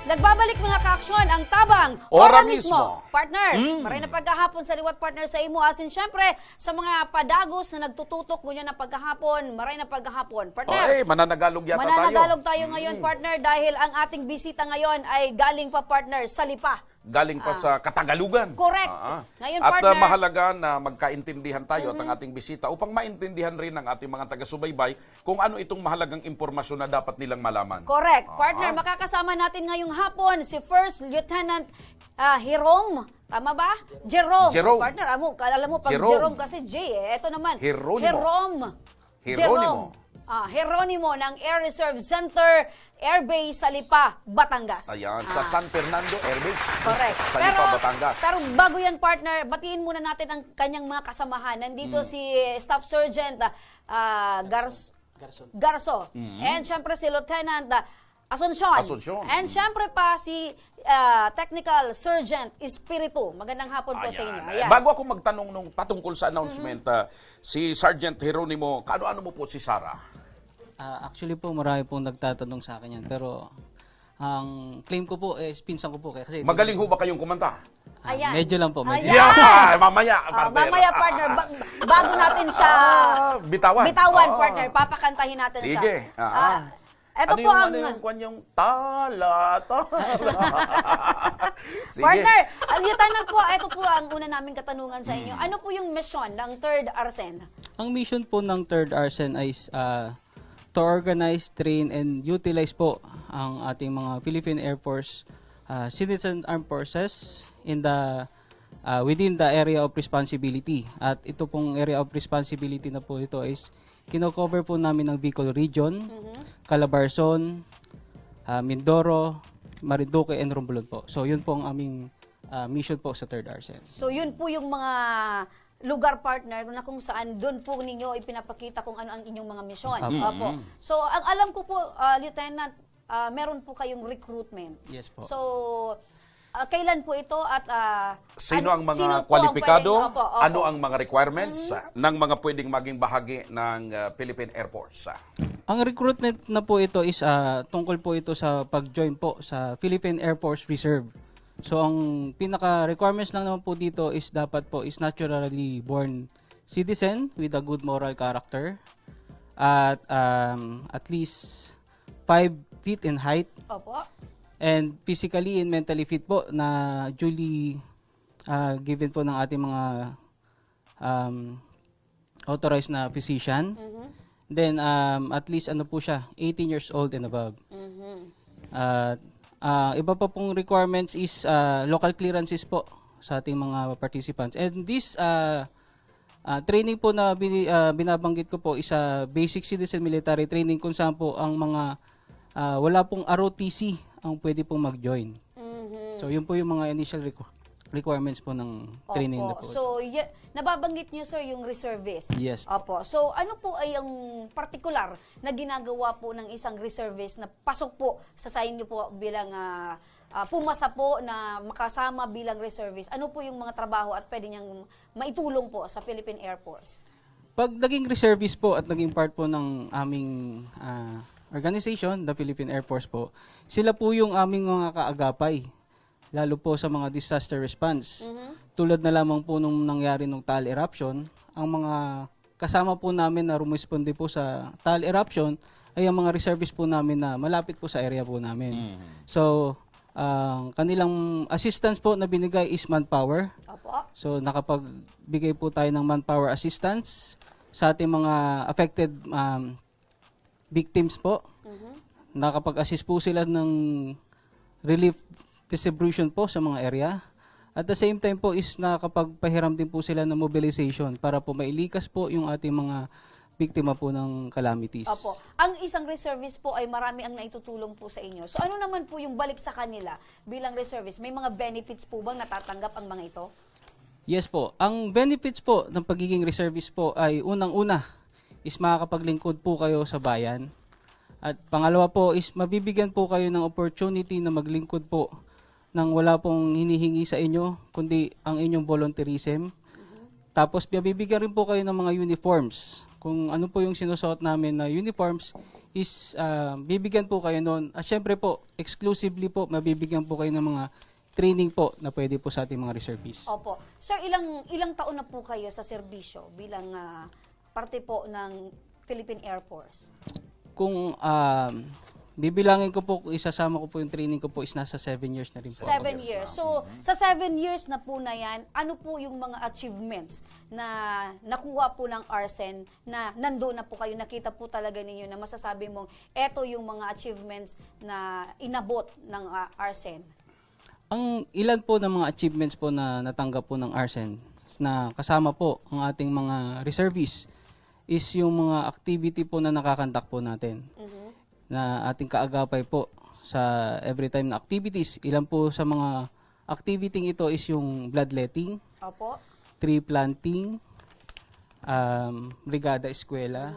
Nagbabalik, mga kaaksyon, ang tabang. Ora Ora mismo. mismo. Partner, Mm. maray na paghahapon sa liwat, partner, sa imo. Asin, syempre, sa mga padagos na nagtututok ngunyan na paghahapon, maray na paghahapon. Partner, Oy, mananagalog yata tayo. mananagalog tayo ngayon, Mm. partner, dahil ang ating bisita ngayon ay galing pa, partner, sa Lipa. Galing pa Ah. sa Katagalugan. Correct. Ah, ah. Ngayon, At, ah, partner. mahalaga na magkaintindihan tayo at ang Mhm. ating bisita upang maintindihan rin ng ating mga taga-subaybay kung ano itong mahalagang impormasyon na dapat nilang malaman. Correct. Ah. Partner, makakasama natin ngayong hapon si First Lieutenant, ah, Jerome. Tama ba? Jerome. Jerome. Partner, amo, alam mo, pag Jerome. Jerome kasi J eh. Ito naman, Jeronimo. Jerome. Jeronimo. Jerome. Ah, Jeronimo ng Air Reserve Center, Air Base sa Lipa, Batangas. Ayan, sa Ah. San Fernando Air Base. Correct. Sa Pero, Lipa, Batangas. pero bago yan, partner, batiin muna natin ang kanyang mga kasamahan. Nandito Mm. si Staff Sergeant, ah, ah, Gars-, Garson. Garso. Mm. And syempre si Lieutenant, ah, Asuncion. Asuncion. And Mm. syempre pa si, ah, Technical Sergeant Espiritu. Magandang hapon po sa Ayan. inyo. Eh, Ayan. bago ako magtanong nung patungkol sa announcement, Mhm. ah, si Sergeant Jeronimo, kaano-ano mo po si Sarah? Ah, actually po, marami pong nagtatanong sa akin yan. Pero ang claim ko po is pinsan ko po. Kaya kasi Magaling ho ba kayong kumanta? Ah, Ayan. medyo lang po, medyo. Ayan. Yeah! Mamaya, Ah, partner. mamaya, partner. Ba-, bago natin siya Ah, bitawan. bitawan, Oo. partner. Papakantahin natin siya. Sige. Ah, Ah, ah. eto Ano po yung, ang ano yung kwan yung tala, tala? Sige. Partner, ah, Lieutenant po, eto po ang una naming katanungan sa inyo. Mm. Ano po yung mission ng Third ARCEN? Ang mission po ng Third ARCEN ay, ah, to organize, train, and utilize po ang ating mga Philippine Air Force, ah, citizen armed forces in the, ah, within the area of responsibility. At ito pong area of responsibility na po ito is kino-cover po namin ng Bicol Region, Mhm. Calabarzon, ah, Mindoro, Marinduque, and Romblon po. So, yun po ang aming, ah, mission po sa Third ARCEN. So, yun po yung mga lugar, partner, na kung saan doon po ninyo ipinapakita kung ano ang inyong mga misyon. Apo. Opo. Mm. So, ang alam ko po, ah, Lieutenant, ah, meron po kayong recruitment. Yes po. So, ah, kailan po ito at, ah, Sino an-, ang mga sino po ang kwalipikado? pwedeng, opo, opo. Ano ang mga requirements, Mm. ah, ng mga pwedeng maging bahagi ng, ah, Philippine Air Force? Ang recruitment na po ito is, ah, tungkol po ito sa pag-join po sa Philippine Air Force Reserve. So, ang pinaka-requirements lang naman po dito is dapat po is naturally born citizen with a good moral character at, um, at least five feet in height Opo. and physically and mentally fit po na duly, ah, given po ng ating mga, um, authorized na physician. Mhm. Then, um, at least ano po siya, eighteen years old and above. Mhm. At, ah, iba pa pong requirements is, ah, local clearances po sa ating mga participants. And this, ah, ah, training po na bini-, ah, binabanggit ko po is, ah, basic citizen military training kung saan po ang mga, ah, wala pong R O T C ang pwede pong mag-join. Mhm. So, yun po yung mga initial requ-, requirements po ng training na Opo. po. So, y-, nababanggit niyo, sir, yung reservist. Yes po. Opo. So, ano po ay ang partikular na ginagawa po ng isang reservist na pasok po sa, sa inyo po bilang, ah, ah, pumasa po na makasama bilang reservist? Ano po yung mga trabaho at pwede niyang maitulong po sa Philippine Air Force? Pag naging reservist po at naging part po ng aming, ah, organization, the Philippine Air Force po, sila po yung aming mga kaagapay, lalo po sa mga disaster response. Mhm. Tulad na lamang po nung nangyari nung Taal eruption, ang mga kasama po namin na rumesponde po sa Taal eruption ay ang mga reservist po namin na malapit po sa area po namin. Mhm. So, Ang kanilang assistance po na binigay is manpower. Opo. So, nakapagbigay po tayo ng manpower assistance sa ating mga affected um, victims po. Nakapag-assist po sila ng relief distribution po sa mga area. At the same time po is nakakapagpahiram din po sila ng mobilization para po mailikas po yung ating mga biktima po ng calamities. Opo. Ang isang reservist po ay marami ang naitutulong po sa inyo. So ano naman po yung balik sa kanila bilang reservist? May mga benefits po bang natatanggap ang mga ito? Yes po. Ang benefits po ng pagiging reservist po ay unang-una is makakapaglingkod po kayo sa bayan. At pangalawa po is mabibigyan po kayo ng opportunity na maglingkod po nang wala pong hinihingi sa inyo kundi ang inyong volunteerism. Tapos mabibigyan rin po kayo ng mga uniforms. Kung ano po yung sinusuot namin na uniforms is ah, bibigyan po kayo noon. At syempre po, exclusively po, mabibigyan po kayo ng mga training po na pwede po sa ating mga reservists. Opo. Sir, ilang ilang taon na po kayo sa serbisyo bilang ah, parte po ng Philippine Air Force? Kung um, bibilangin ko po, isasama ko po yung training ko po is nasa seven years na rin po. Seven years. So, sa seven years na po na yan, ano po yung mga achievements na nakuha po ng Arsen na nandoon na po kayo, nakita po talaga ninyo na masasabi mong eto yung mga achievements na inabot ng ah, Arsen? Ang ilan po ng mga achievements po na natanggap po ng Arsen na kasama po ang ating mga reservists is yung mga activity po na nakakandak po natin na ating kaagapay po sa every time na activities. Ilan po sa mga activity ito is yung bloodletting, Opo. tree planting, um, brigada eskwela,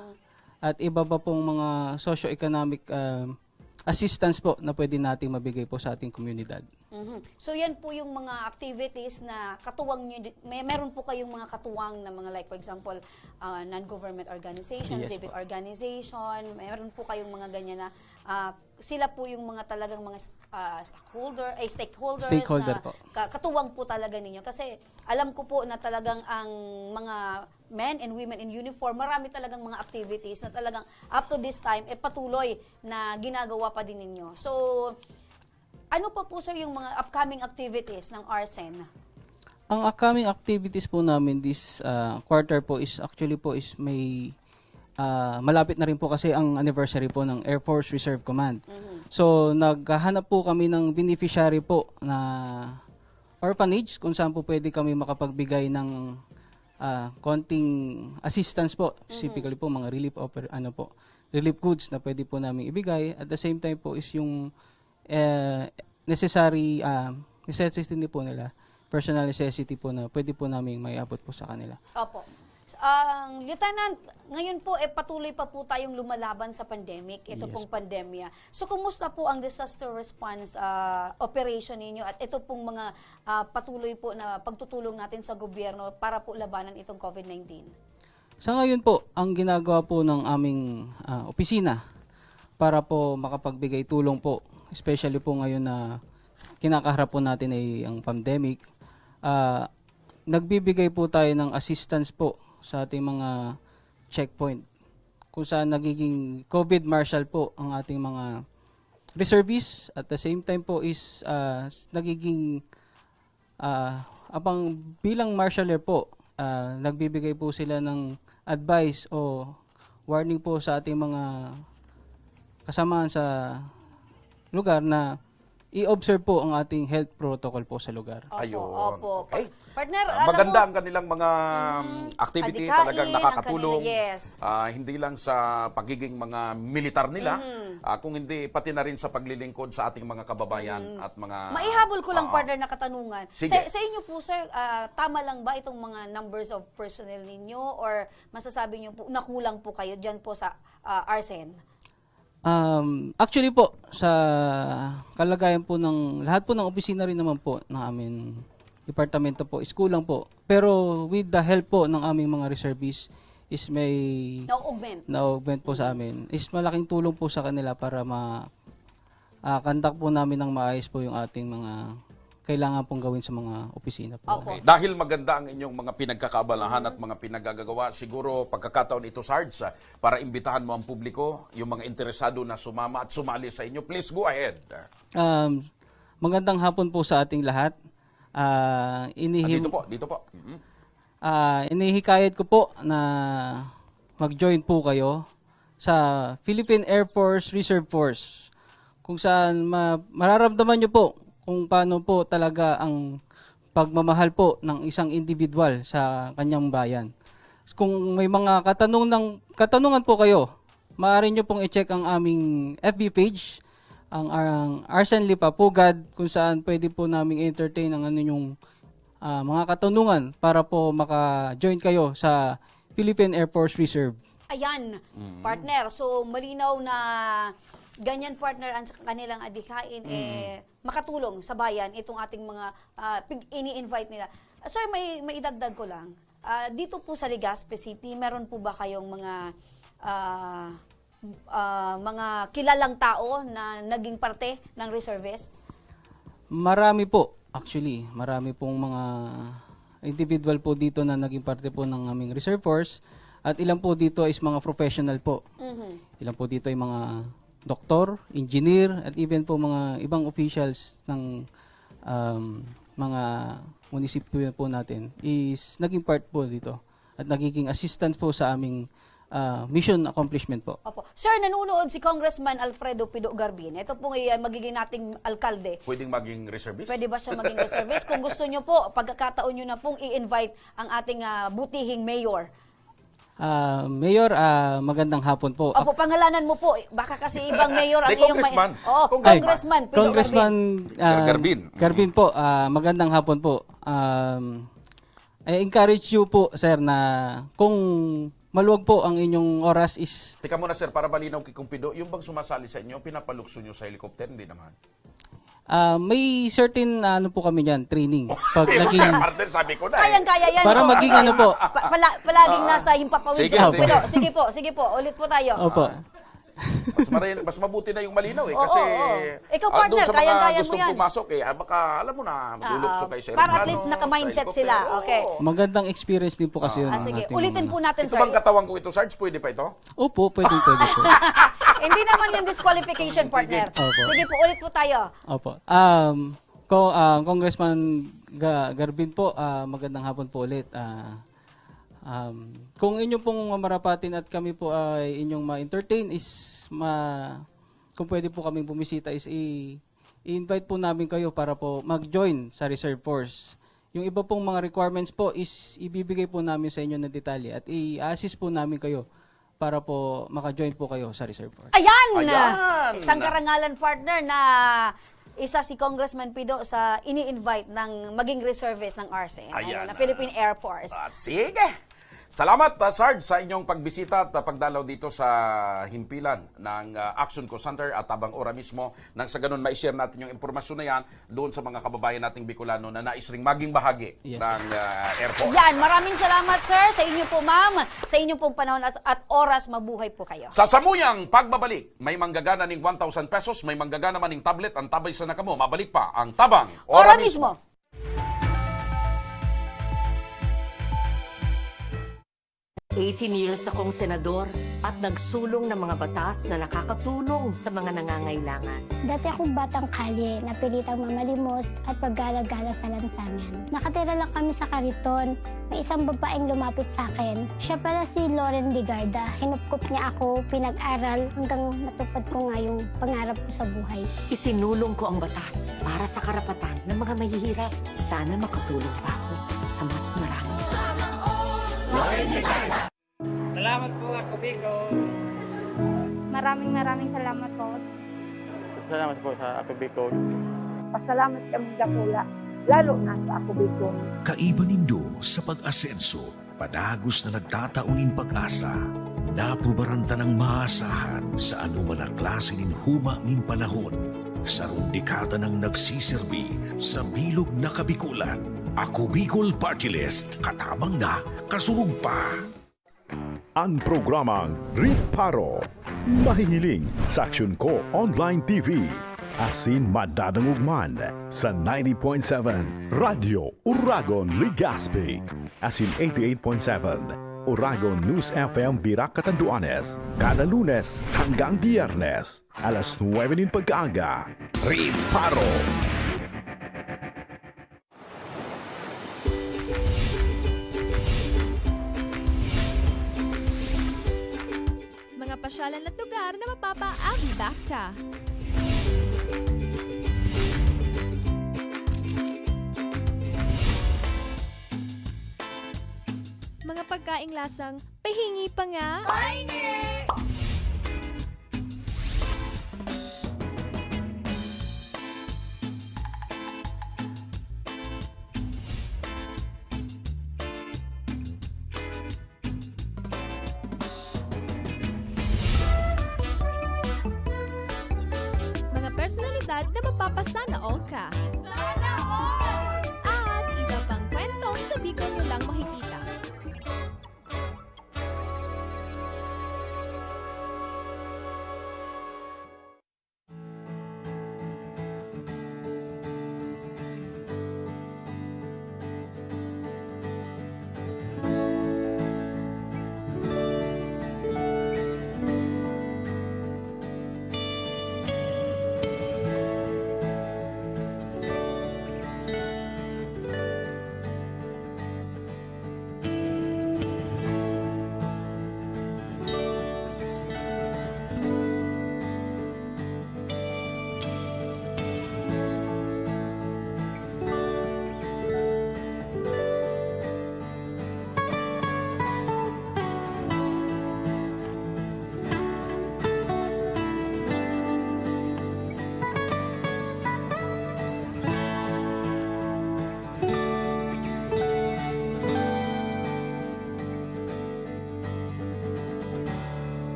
at iba pa pong mga socio-economic um, assistance po na pwede nating mabigay po sa ating komunidad. Mhm. So yan po yung mga activities na katuwang nyo, may meron po kayong mga katuwang na mga, like, for example, ah, non-government organization, Yes civic po. Organization, meron po kayong mga ganyan na ah, sila po yung mga talagang mga st- ah, stockholder, ay stakeholders Stakeholder na po. ka- katuwang po talaga ninyo kasi alam ko po na talagang ang mga men and women in uniform, marami talagang mga activities na talagang up to this time eh patuloy na ginagawa pa din ninyo. So ano pa po, sir, yung mga upcoming activities ng Arsen? Ang upcoming activities po namin this ah, quarter po is actually po is may ah, malapit na rin po kasi ang anniversary po ng Air Force Reserve Command. So naghahanap po kami ng beneficiary po na orphanage kung saan po pwede kami makapagbigay ng ah, konting assistance po, specifically po mga relief offer, ano po, relief goods na pwede po namin ibigay. At the same time po is yung eh, necessary ah, necessity po nila, personal necessity po na pwede po namin maiabot po sa kanila. Opo. Ang Lieutenant, ngayon po eh patuloy pa po tayong lumalaban sa pandemic, ito Yes pong po. Pandemya. So kumusta po ang disaster response ah, operation ninyo at ito pong mga ah, patuloy po na pagtutulong natin sa gobyerno para po labanan itong COVID nineteen? Sa ngayon po, ang ginagawa po ng aming ah, opisina para po makapagbigay tulong po, especially po ngayon na kinakaharap po natin ay ang pandemic, ah, nagbibigay po tayo ng assistance po sa ating mga checkpoint kung saan nagiging COVID marshal po ang ating mga reservists, at the same time po is ah, s- nagiging ah, abang bilang marshaler po, ah, nagbibigay po sila ng advice o warning po sa ating mga kasamaan sa lugar na i-observe po ang ating health protocol po sa lugar. Opo, Ayun. opo. Okay. Partner, Ah, alam maganda mo, ang kanilang mga activity, adikain, talagang ang nakakatulong. kanila, yes. Ah, hindi lang sa pagiging mga militar nila, ah, kung hindi pati na rin sa paglilingkod sa ating mga kababayan at mga Maihabol ko lang, Oo. Partner, na katanungan. Sige. Sa, sa inyo po, sir, ah, tama lang ba itong mga numbers of personnel ninyo or masasabi niyo po nakulang po kayo diyan po sa ah, Arsen? Um, actually po, sa kalagayan po ng lahat po ng opisina rin naman po ng aming departamento po is kulang po. Pero with the help po ng aming mga reservists is may Na-augment? na-augment po sa amin. Is malaking tulong po sa kanila para ma ah, conduct po namin ng maayos po yung ating mga kailangan pong gawin sa mga opisina po. Opo. Okay. Dahil maganda ang inyong mga pinagkakaabalahan at mga pinagagagawa, siguro pagkakataon ito, Sarge, ah, para imbitahan mo ang publiko, yung mga interesado na sumama at sumali sa inyo. Please go ahead. Um, Magandang hapon po sa ating lahat. Ah, Ah, inihim- dito po, dito po. Mm. Ah, inihikayat ko po na mag-join po kayo sa Philippine Air Force Reserve Force, kung saan ma-, mararamdaman nyo po kung paano po talaga ang pagmamahal po ng isang individual sa kanyang bayan. Kung may mga katanungan, katanungan po kayo, maaari nyo pong i-check ang aming F B page, ang, ang Arsene Lipa Pugad, kung saan pwede po naming entertain ang ano yung, ah, mga katanungan para po maka-join kayo sa Philippine Air Force Reserve. Ayan, Mm. partner. So, malinaw na ganyan, partner, ang kanilang adikain, Mm. eh, makatulong sa bayan itong ating mga, ah, pig-, ini-invite nila. Sir, may, may idagdag ko lang. Ah, dito po sa Legazpi City, meron po ba kayong mga, ah, ah, mga kilalang tao na naging parte ng reservist? Marami po, actually. Marami pong mga individual po dito na naging parte po ng aming reserve force. At ilan po dito is mga professional po. Mhm. Ilan po dito ay mga doktor, engineer, at even po mga ibang officials ng, um, mga munisipyo po natin is naging part po dito at nagiging assistance po sa aming, ah, mission accomplishment po. Opo. Sir, nanunood si Congressman Alfredo Pido Garbin. Ito pong, eh, magiging nating alkalde. Pwedeng maging reservist? Pwede ba siya maging reservist? Kung gusto nyo po, pagkakataon nyo na pong i-invite ang ating, ah, butihing mayor. Ah, Mayor, ah, magandang hapon po. Opo, pangalanan mo po. Baka kasi ibang mayor ang Di, iyong may- Congressman. Oo, Congressman. Congressman Pido Congressman, Garbin. ah, Gar-, Garbin. Mm. Garbin po, ah, magandang hapon po. Um, I encourage you po, sir, na kung maluwag po ang inyong oras is Teka muna, sir, para malinaw kay Kumpido, yung bang sumasali sa inyo, pinapalukso nyo sa helicopter? Hindi naman. Ah, may certain, ano po kami niyan, training. Pag naging Partner, sabi ko na eh. Kayang-kaya yan. Para Oo. maging ano po. Pa-, pala-, palaging Oo. nasa himpapawid Sige, sa sige. Pero, sige po, sige po. Ulit po tayo. Opo. Oo. Mas mare-, mas mabuti na yung malinaw eh. Oo, Kasi, oo. Ikaw, ah, doon partner, sa mga kayang-kaya mo gustong yan. pumasok eh, ah, baka, alam mo na, Ah, maglulukso ah. kayo sa Para at eroplano, least naka-mindset sa sila. helicopter. Okay. Oo. Magandang experience din po kasi Ah. yun, Ah, ang sige. ating Ulitin mga po natin, Ito sir. bang katawan ko ito, Sarge? Pwede pa ito? Opo, pwede, pwede po. Hindi naman yung disqualification, Hindi. partner. Opo. Sige po, ulit po tayo. Opo. Um, ko-, ah, Congressman Ga-, Garbin po, ah, magandang hapon po ulit. Ah, um, kung inyo pong mamarapatin at kami po ay inyong ma-entertain is ma-, kung pwede po kaming bumisita is i-, i-invite po namin kayo para po mag-join sa Reserve Force. Yung iba pong mga requirements po is ibibigay po namin sa inyo na detalye at i-assist po namin kayo para po maka-join po kayo sa Reserve Force. Ayan! Ayan! Isang karangalan, partner, na isa si Congressman Pido sa ini-invite ng maging reservist ng ARSE, Ayan ano, na na. Philippine Air Force. Ah, sige! Salamat, ah, Sarge, sa inyong pagbisita at, ah, pagdalaw dito sa himpilan ng, ah, Action Call Center at Tabang Ora mismo. Nang sa ganun, ma-share natin yung impormasyon na yan doon sa mga kababayan nating Bicolano na nais ring maging bahagi Yes. ng, ah, airport. Yan, maraming salamat, sir, sa inyo po, ma'am, sa inyo pong panahon as-, at oras. Mabuhay po kayo. Sa samuyang pagbabalik, may manggagana ning one thousand pesos, may manggagana man ning tablet, ang tabay sa nakamo. Mabalik pa ang Tabang Ora Ora mismo. mismo. Eighteen years akong senador at nagsulong ng mga batas na nakakatulong sa mga nangangailangan. Dati akong batang kalye, napilitang mamalimos at paggala-gala sa lansangan. Nakatira lang kami sa kariton. May isang babaeng lumapit sa akin. Siya pala si Loren Legarda. Hinupkop niya ako, pinag-aral, hanggang matupad ko nga yung pangarap ko sa buhay. Isinulong ko ang batas para sa karapatan ng mga mahihirap. Sana makatulong pa ako sa mas marami. Salamat po, Ako Bicol. Maraming, maraming salamat po. Salamat po sa Ako Bicol. Pasalamat kami dakula, lalo na sa Ako Bicol. Kaiba nindo sa pag-asenso, padagos na nagtatao nin pag-asa. Naprubaran tanang maasahan sa anoman na klase nin huma nin panahon. Sarong dekada nang nagsiserbi sa bilog na Kabikolan. Ako Bicol Party List, katabang na, kasurog pa. An programang Riparo, mahihiling sa Aksyon Ko Online T V, asin madadangog man sa ninety point seven Radyo Uragon Legazpi, asin eighty-eight point seven Uragon News F M Virac, Catanduanes, kada Lunes hanggang Biyernes, alas nuebe nin pagkaaga. Riparo. Para na mapapa-Avivac ka. Mga pagkaing lasang pahingi pa nga. Pahingi! Mga personalidad na mapapasana all ka. Sana all! At iba pang kwentong sa Bicol nyo lang makikita.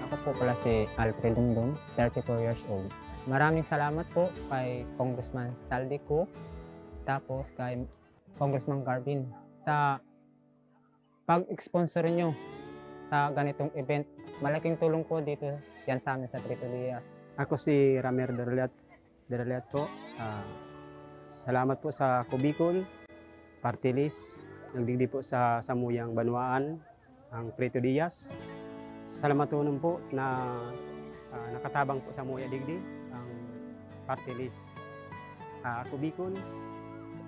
Ako po pala si Alfred Dundun, thirty-four years old. Maraming salamat po kay Congressman Saldi Cu, tapos kay Congressman Garvin sa pag-sponsor nyo sa ganitong event. Malaking tulong po dito yan sa amin sa Trito Diaz. Ako si Ramer Dorliat, Dorliat po. Ah, salamat po sa Kubicol, Party List. Nagdigdi po sa samuyang banwaan, ang Trito Diaz. Salamatonon po na, ah, nakatabang po samuya digdi ang Party List, ah, Kubicol.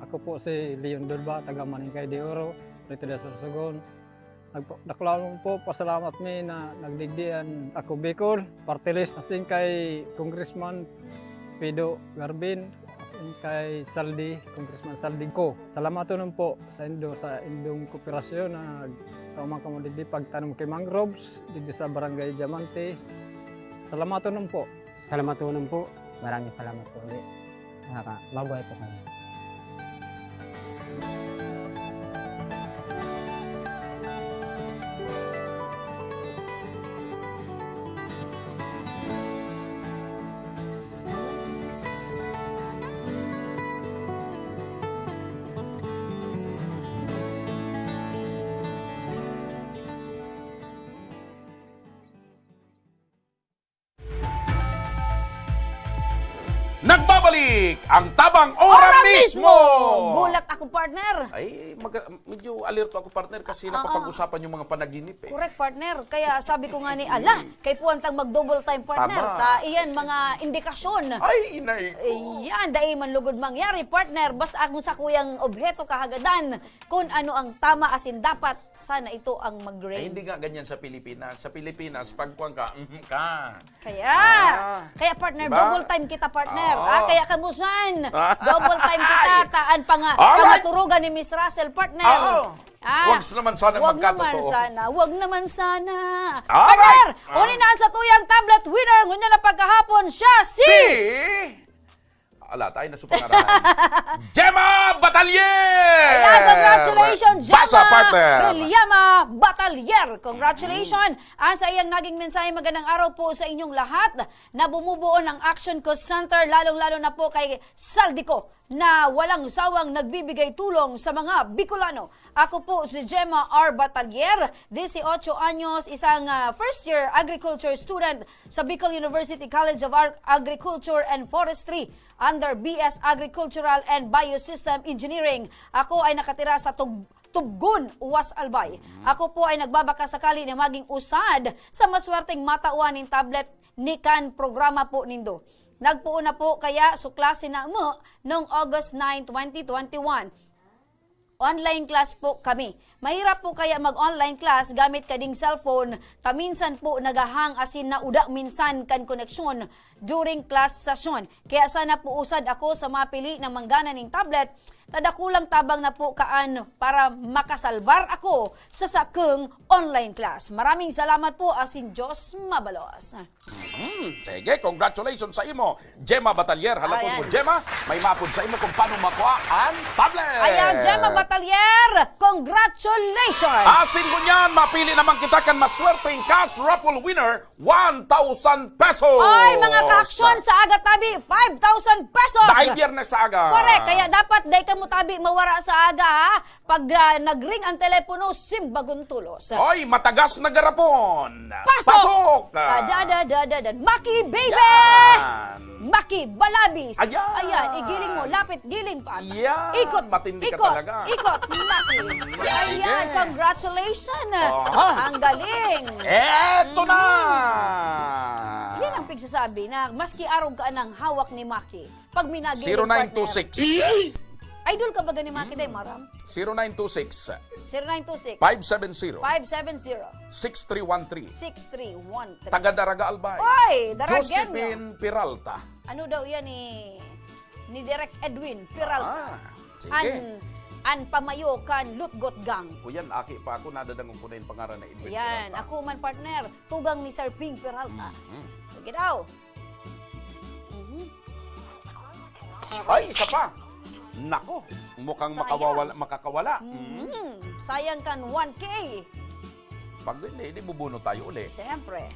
Ako po si Leon Durba, taga Maningkay de Oro, Trito Diaz, Sorsogon. Nagpa-, dakulaon po, pasalamat mi na nagdigdi an Ako Bicol, Party List, asin kay Congressman Pido Garbin, asin kay Saldi, Congressman Saldi Cu. Salamatonon po saindo sa indong kooperasyon na nagtaman kamo digdi pagtanom ki mangroves digdi sa Barangay Diamante. Salamatonon po. Salamatonon po. Maraming salamat po ulit. Nakaka-, mabuhay po kayo. Nagbabalik ang Tabang Ora Ora Mismo! Mismo! Gulat ako, partner. Ay, mag-, medyo alerto ako, partner, kasi Ah, napapag-usapan yung mga panaginip, eh. Correct, partner. Kaya sabi ko nga ni, "Ala, kay puwantang mag-double time, partner." Tama. Ta, iyan, mga indikasyon. Ay, inay ko. Iyan, dai man lugod mangyari, partner. Basta akong sakuyang obheto, kahagadan, kung ano ang tama asin dapat, sana ito ang mag-reign. Ay, hindi nga ganyan sa Pilipinas. Sa Pilipinas, pag kuwan ka, mhm ka. Kaya, Ah, kaya, partner, diba? Double time kita, partner. Oo. Ah, kaya kamusan? Double time kita, Ay. taan pa nga, Alright. pangaturugan ni Miss Russell, partner. Oo. Ah, Wag naman sana wag naman magkatotoo. sana. Wag naman sana. Alright. Partner, Ah. uni na ang satuyang tablet winner ngunyan na pagkahapon, siya si Si Ala, tayo na sa pangarahan. Gemma Batalier! Ayan, congratulations, Gemma Basa, partner! Rilliama Batalier. Congratulations! Ang sa iyang naging mensahe, magandang araw po sa inyong lahat na bumubuo ng Action Call Center, lalong-lalo na po kay Saldico na walang sawang nagbibigay tulong sa mga Bicolano. Ako po si Gemma R. Batalier, dieciocho anyos, isang, ah, first year agriculture student sa Bicol University College of Ar-, Agriculture and Forestry under B S Agricultural and Biosystem Engineering. Ako ay nakatira sa Tug-, Tubgon, Uwas, Albay. Ako po ay nagbabaka sakali na maging usad sa maswerteng matawan nin tablet ni kan programa po nindo. Nagpoon na po kaya su klase na mo noong August nine, twenty twenty-one. Online class po kami. Mahirap po kaya mag-online class gamit kading cellphone, ta minsan po nagahang asin nauda minsan kan koneksyon during class session. Kaya sana po usad ako sa mapili na manggana ning tablet, ta dakulang tabang na po kaan para makasalbar ako sa sakong online class. Maraming salamat po, asin Diyos mabalos. Hmm, sige, congratulations sa imo, Gemma Batalier. Halapon Ayan. mo, Gemma, may maapod sa imo kung paano makuha ang tablet. Ayan, Gemma Batalier, congratulations! Asin ngunyan, mapili naman kita kan maswerteng cash raffle winner, one thousand pesos! Oy, mga ka-aksyon, sa Aga Tabi, five thousand pesos! Dahil Biyernes sa aga. Correct, kaya dapat dai kamo tabi mawara sa aga, ha? Pag, ah, nag-ring ang telepono, simbagon tolos. Oy, matagas na garapon! Pasok! Pasok! Ah, da, da, da, da, da. Maki, baby! Yan! Maki, balabis! Ayan! Ayan, igiling mo, lapit, giling pa. Yan! Ikot, Matindi ka ikot, talaga. ikot, Maki. Mm, sige. Ayan, congratulations! Aha! Ang galing! Eto na! Mm. Yan ang pigsasabi na maski arog ka ng hawak ni Maki. Pag may nagiling partner. Zero nine two six. Idol ka ba gani, Maki, day, maram? Zero nine two six. Zero nine two six. Five seven zero. Five seven zero. Six three one three. Six three one three. Taga Daraga, Albay. Oy, Daragenyo. Josephine Peralta. Ano daw yan ni, ni Direk Edwin Peralta? Ah, sige. An, an pamayo kan Lutgot Gang. Kuyan, aki pa ako, nadadangog ko na yung pangaran na Edwin Yan, Peralta. Ako man, partner, tugang ni Sir Ping Peralta. Mhm. Sige daw. Mhm. Ay, isa pa. Nako, mukhang Sayang. makawawala, makakawala. Mhm. Mhm. Sayang kan one K. Pag hindi, di bubuno tayo uli. Siyempre.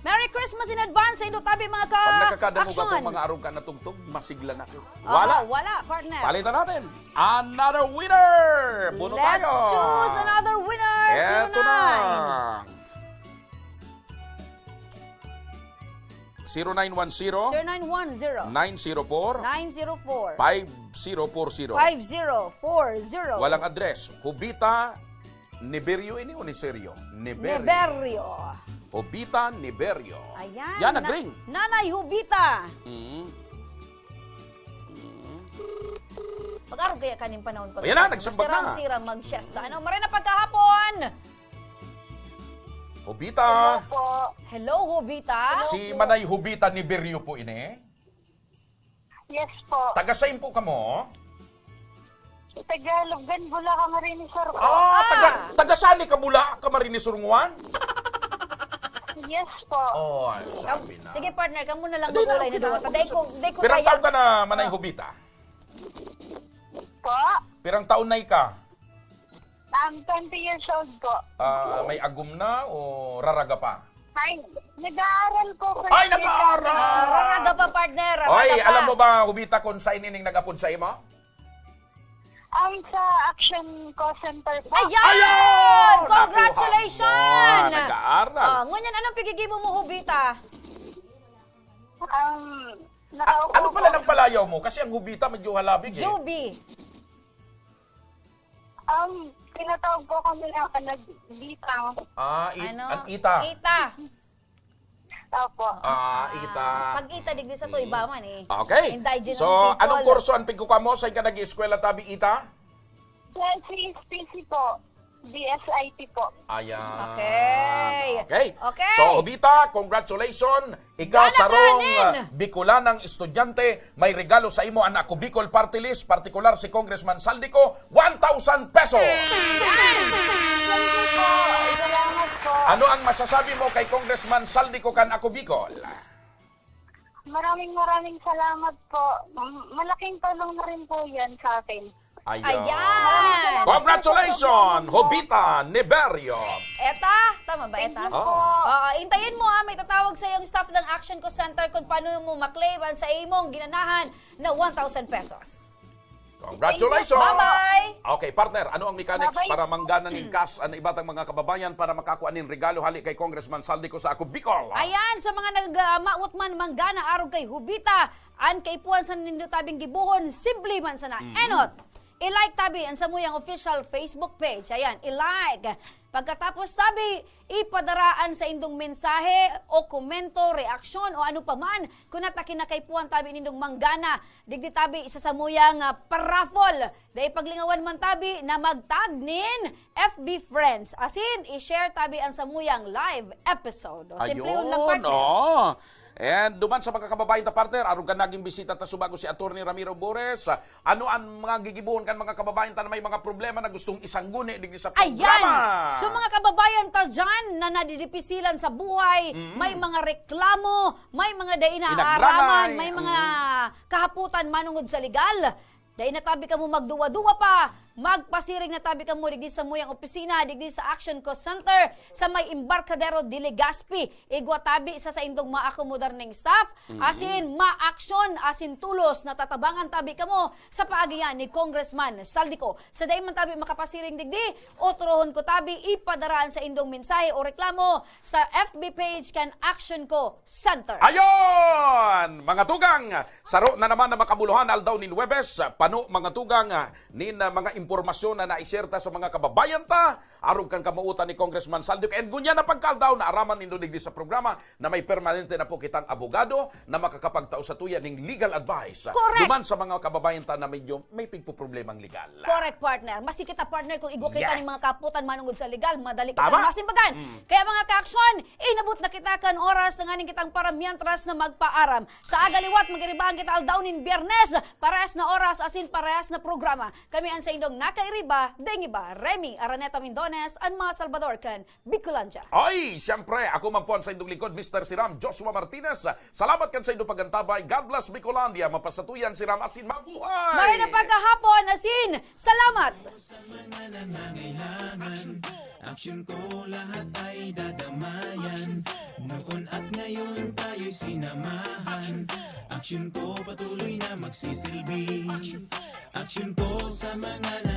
Merry Christmas in advance sa indo tabi, mga ka-aksyon. Pag nakakadangog ako, mga arog ka na tugtog, masigla na ako. Aha, Wala. wala, partner. Palitan natin. Another winner! Buno Let's tayo! choose another winner, Eto na! zero nine. Zero nine one zero. Zero nine one zero. Nine zero four. Nine zero four. Five zero four zero. Five zero four zero. Walang address. Hubita, Niberio ini o Niserio? Niberio. Niberio. Hubita, Niberio. Ayan. Yan, Na-, nag-ring. Nanay Hubita. Mm. Mm. Pag-arog kaya kaning panahon pag Ayan na, nagsambag na. Sirang-sirang mag-siesta. Ano, maray na pagkahapon. Hubita. Hello po. Hello, Hubita. Si Manay Hubita Niberio po ini. Yes po. Taga sain po kamo? Taga Lubgan, Bulacan, Marinisur po. Ah, taga, Ah. taga saan ka, Bulacan, Marinisur, Nguan? Yes po. Oh, ay, Kam-, sabi na. sige, partner, kamo na lang Hindi na, magulay okay na duwa. na. Taday ko, day ko Pirang kaya. taon ka na, Manay Ah. Hubita? Po? Pirang taon na ika? Um, twenty years old po. Ah, may agom na o raraga pa? Ay, nag-aaral po, first Ay, year. nag-aaral! Ah, raraga pa, partner, raraga Oy, pa. alam mo ba, Hubita, kung sa inining nag-apod sa imo? Um, sa Action Call Center po. Ayan! Ayun! Congratulations! Nakuha mo. Ah, nag-aaral. Ah, ngunyan, anong pigigibo mo, Hubita? Um, Ah, ano pala nakaupo po. ng palayaw mo? Kasi ang Hubita medyo halabig eh. Juby. Um, tinatawag po kami na nagbitang. Ah, it-, Ano? an ita. Ita. Opo. Ah, Ah, ita. pag ita, digdi sa to, Mm. iba man eh. Okay. Indigenous So, people. anong kurso ang pigkukuha mo? Saan ka nag-eskwela, tabi, ita? Sa C S P C po. D S I T po. Ayan. Okay. Okay. Okay. So, Hubita, congratulations. Ikaw, Gana sarong, kanin! ah, Bicolanang estudyante, may regalo sa imo ang Ako Bicol Party List, partikular si Congressman Saldico, one thousand pesos! Thank you po. Salamat po. Ano ang masasabi mo kay Congressman Saldico kan Ako Bicol? Maraming maraming salamat po. M- Malaking tulong na rin po yan sa akin. Ayan. Ayan. Congratulations, Jovita Niberio. Eta, tama ba eta? Thank you Oo. po. Oo, intayin mo ha, may tatawag sa iyong staff ng Action Call Center kung paano mo maklaim ang sa imong ginanahan na one thousand pesos. Congratulations. Bye-bye! Okay, partner, ano ang mechanics Bye-bye. Para manggana nin cash ang ibatang mga kababayan para makakua nin regalo hali kay Congressman Saldi ko sa Ako Bicol? Ayan, sa mga nagmawot man manggana arog kay Jovita, an kaipuhan sa nindo tabing gibohon, simple man sana. Enot, i-like tabi ang samuyang official Facebook page. Ayan, i-like. Pagkatapos tabi, ipadaraan sa indong mensahe o komento, reaksyon o ano pa man kung nata kinakaipuhan tabi nindong manggana. Digdi tabi isa samuyang ah, paraffle. Dai paglingawan man tabi na magtag nin F B friends. Asin, i-share tabi ang samuyang live episode. O, simple yun lang, partner. Oo. And duman sa mga kababayan ta, partner, arog kan naging bisita ta subago si Attorney Ramiro Bores. Ano ang mga gigibuhon kan mga kababayan ta na may mga problema na gustong isangguni digdi sa Ayan! programa? So mga kababayan ta dyan na nadidipisilan sa buhay, may mga reklamo, may mga dai Inagrangay. naaaraman, may mga kahaputan manungod sa legal, dai na tabi kamo magduwa-duwa pa. Magpasiring na tabi kamo digdi sa muyang opisina, digdi sa Action Call Center sa may Embarcadero de Legazpi. Igwa tabi sa saindong maakomodar ning staff, asin maaksyon, asin tulos na tatabangan tabi kamo sa paagian ni Congressman Saldico. Sa dai man tabi makapasiring digdi, otrohon ko tabi ipadaraan sa indong mensahe o reklamo sa F B page kan Action Call Center. Ayon! Mga tugang, saro na naman na makabuluhan aldaw nin Huwebes, pano mga tugang nin ah, mga impormasyon na naisirta sa mga kababayan ta, arog kan kamautan ni Congressman Saldi. And gunya na pagkaldaw na araman nindo digdi sa programa na may permanente na po kitang abogado na makakapagtao sa tuya ning legal advice. Correct. Duman sa mga kababayan ta na medyo may pigpoproblemang legal. Correct, partner. Maski kita, partner, kung igwa kita Yes. ning mga kaputan manungod sa legal, madali Tama. kitang masimbagan. Kaya mga kaaksyon, inabot na kita kan oras na nganing kitang para mientras na magpaaram. Sa aga liwat, magiribahan kita aldaw nin Biyernes, parehas na oras, asin parehas na programa. Kami an saindong nakairiba, daing iba, Remy Araneta Mindones, an mga Salvador kan Bicolandia. Ay, siyempre, ako man po ang saindong lingkod, Mister Siram, Joshua Martinez. Salamat kan saindong pagantabay. God bless Bicolandia. Mapasatuyan, Siram, asin mabuhay! Maray na pagkahapon, asin salamat! Sa mga nangangailangan, action ko lahat ay dadamayan. Noon at ngayon tayo'y sinamahan. Action ko patuloy na magsisilbi. Action ko sa mga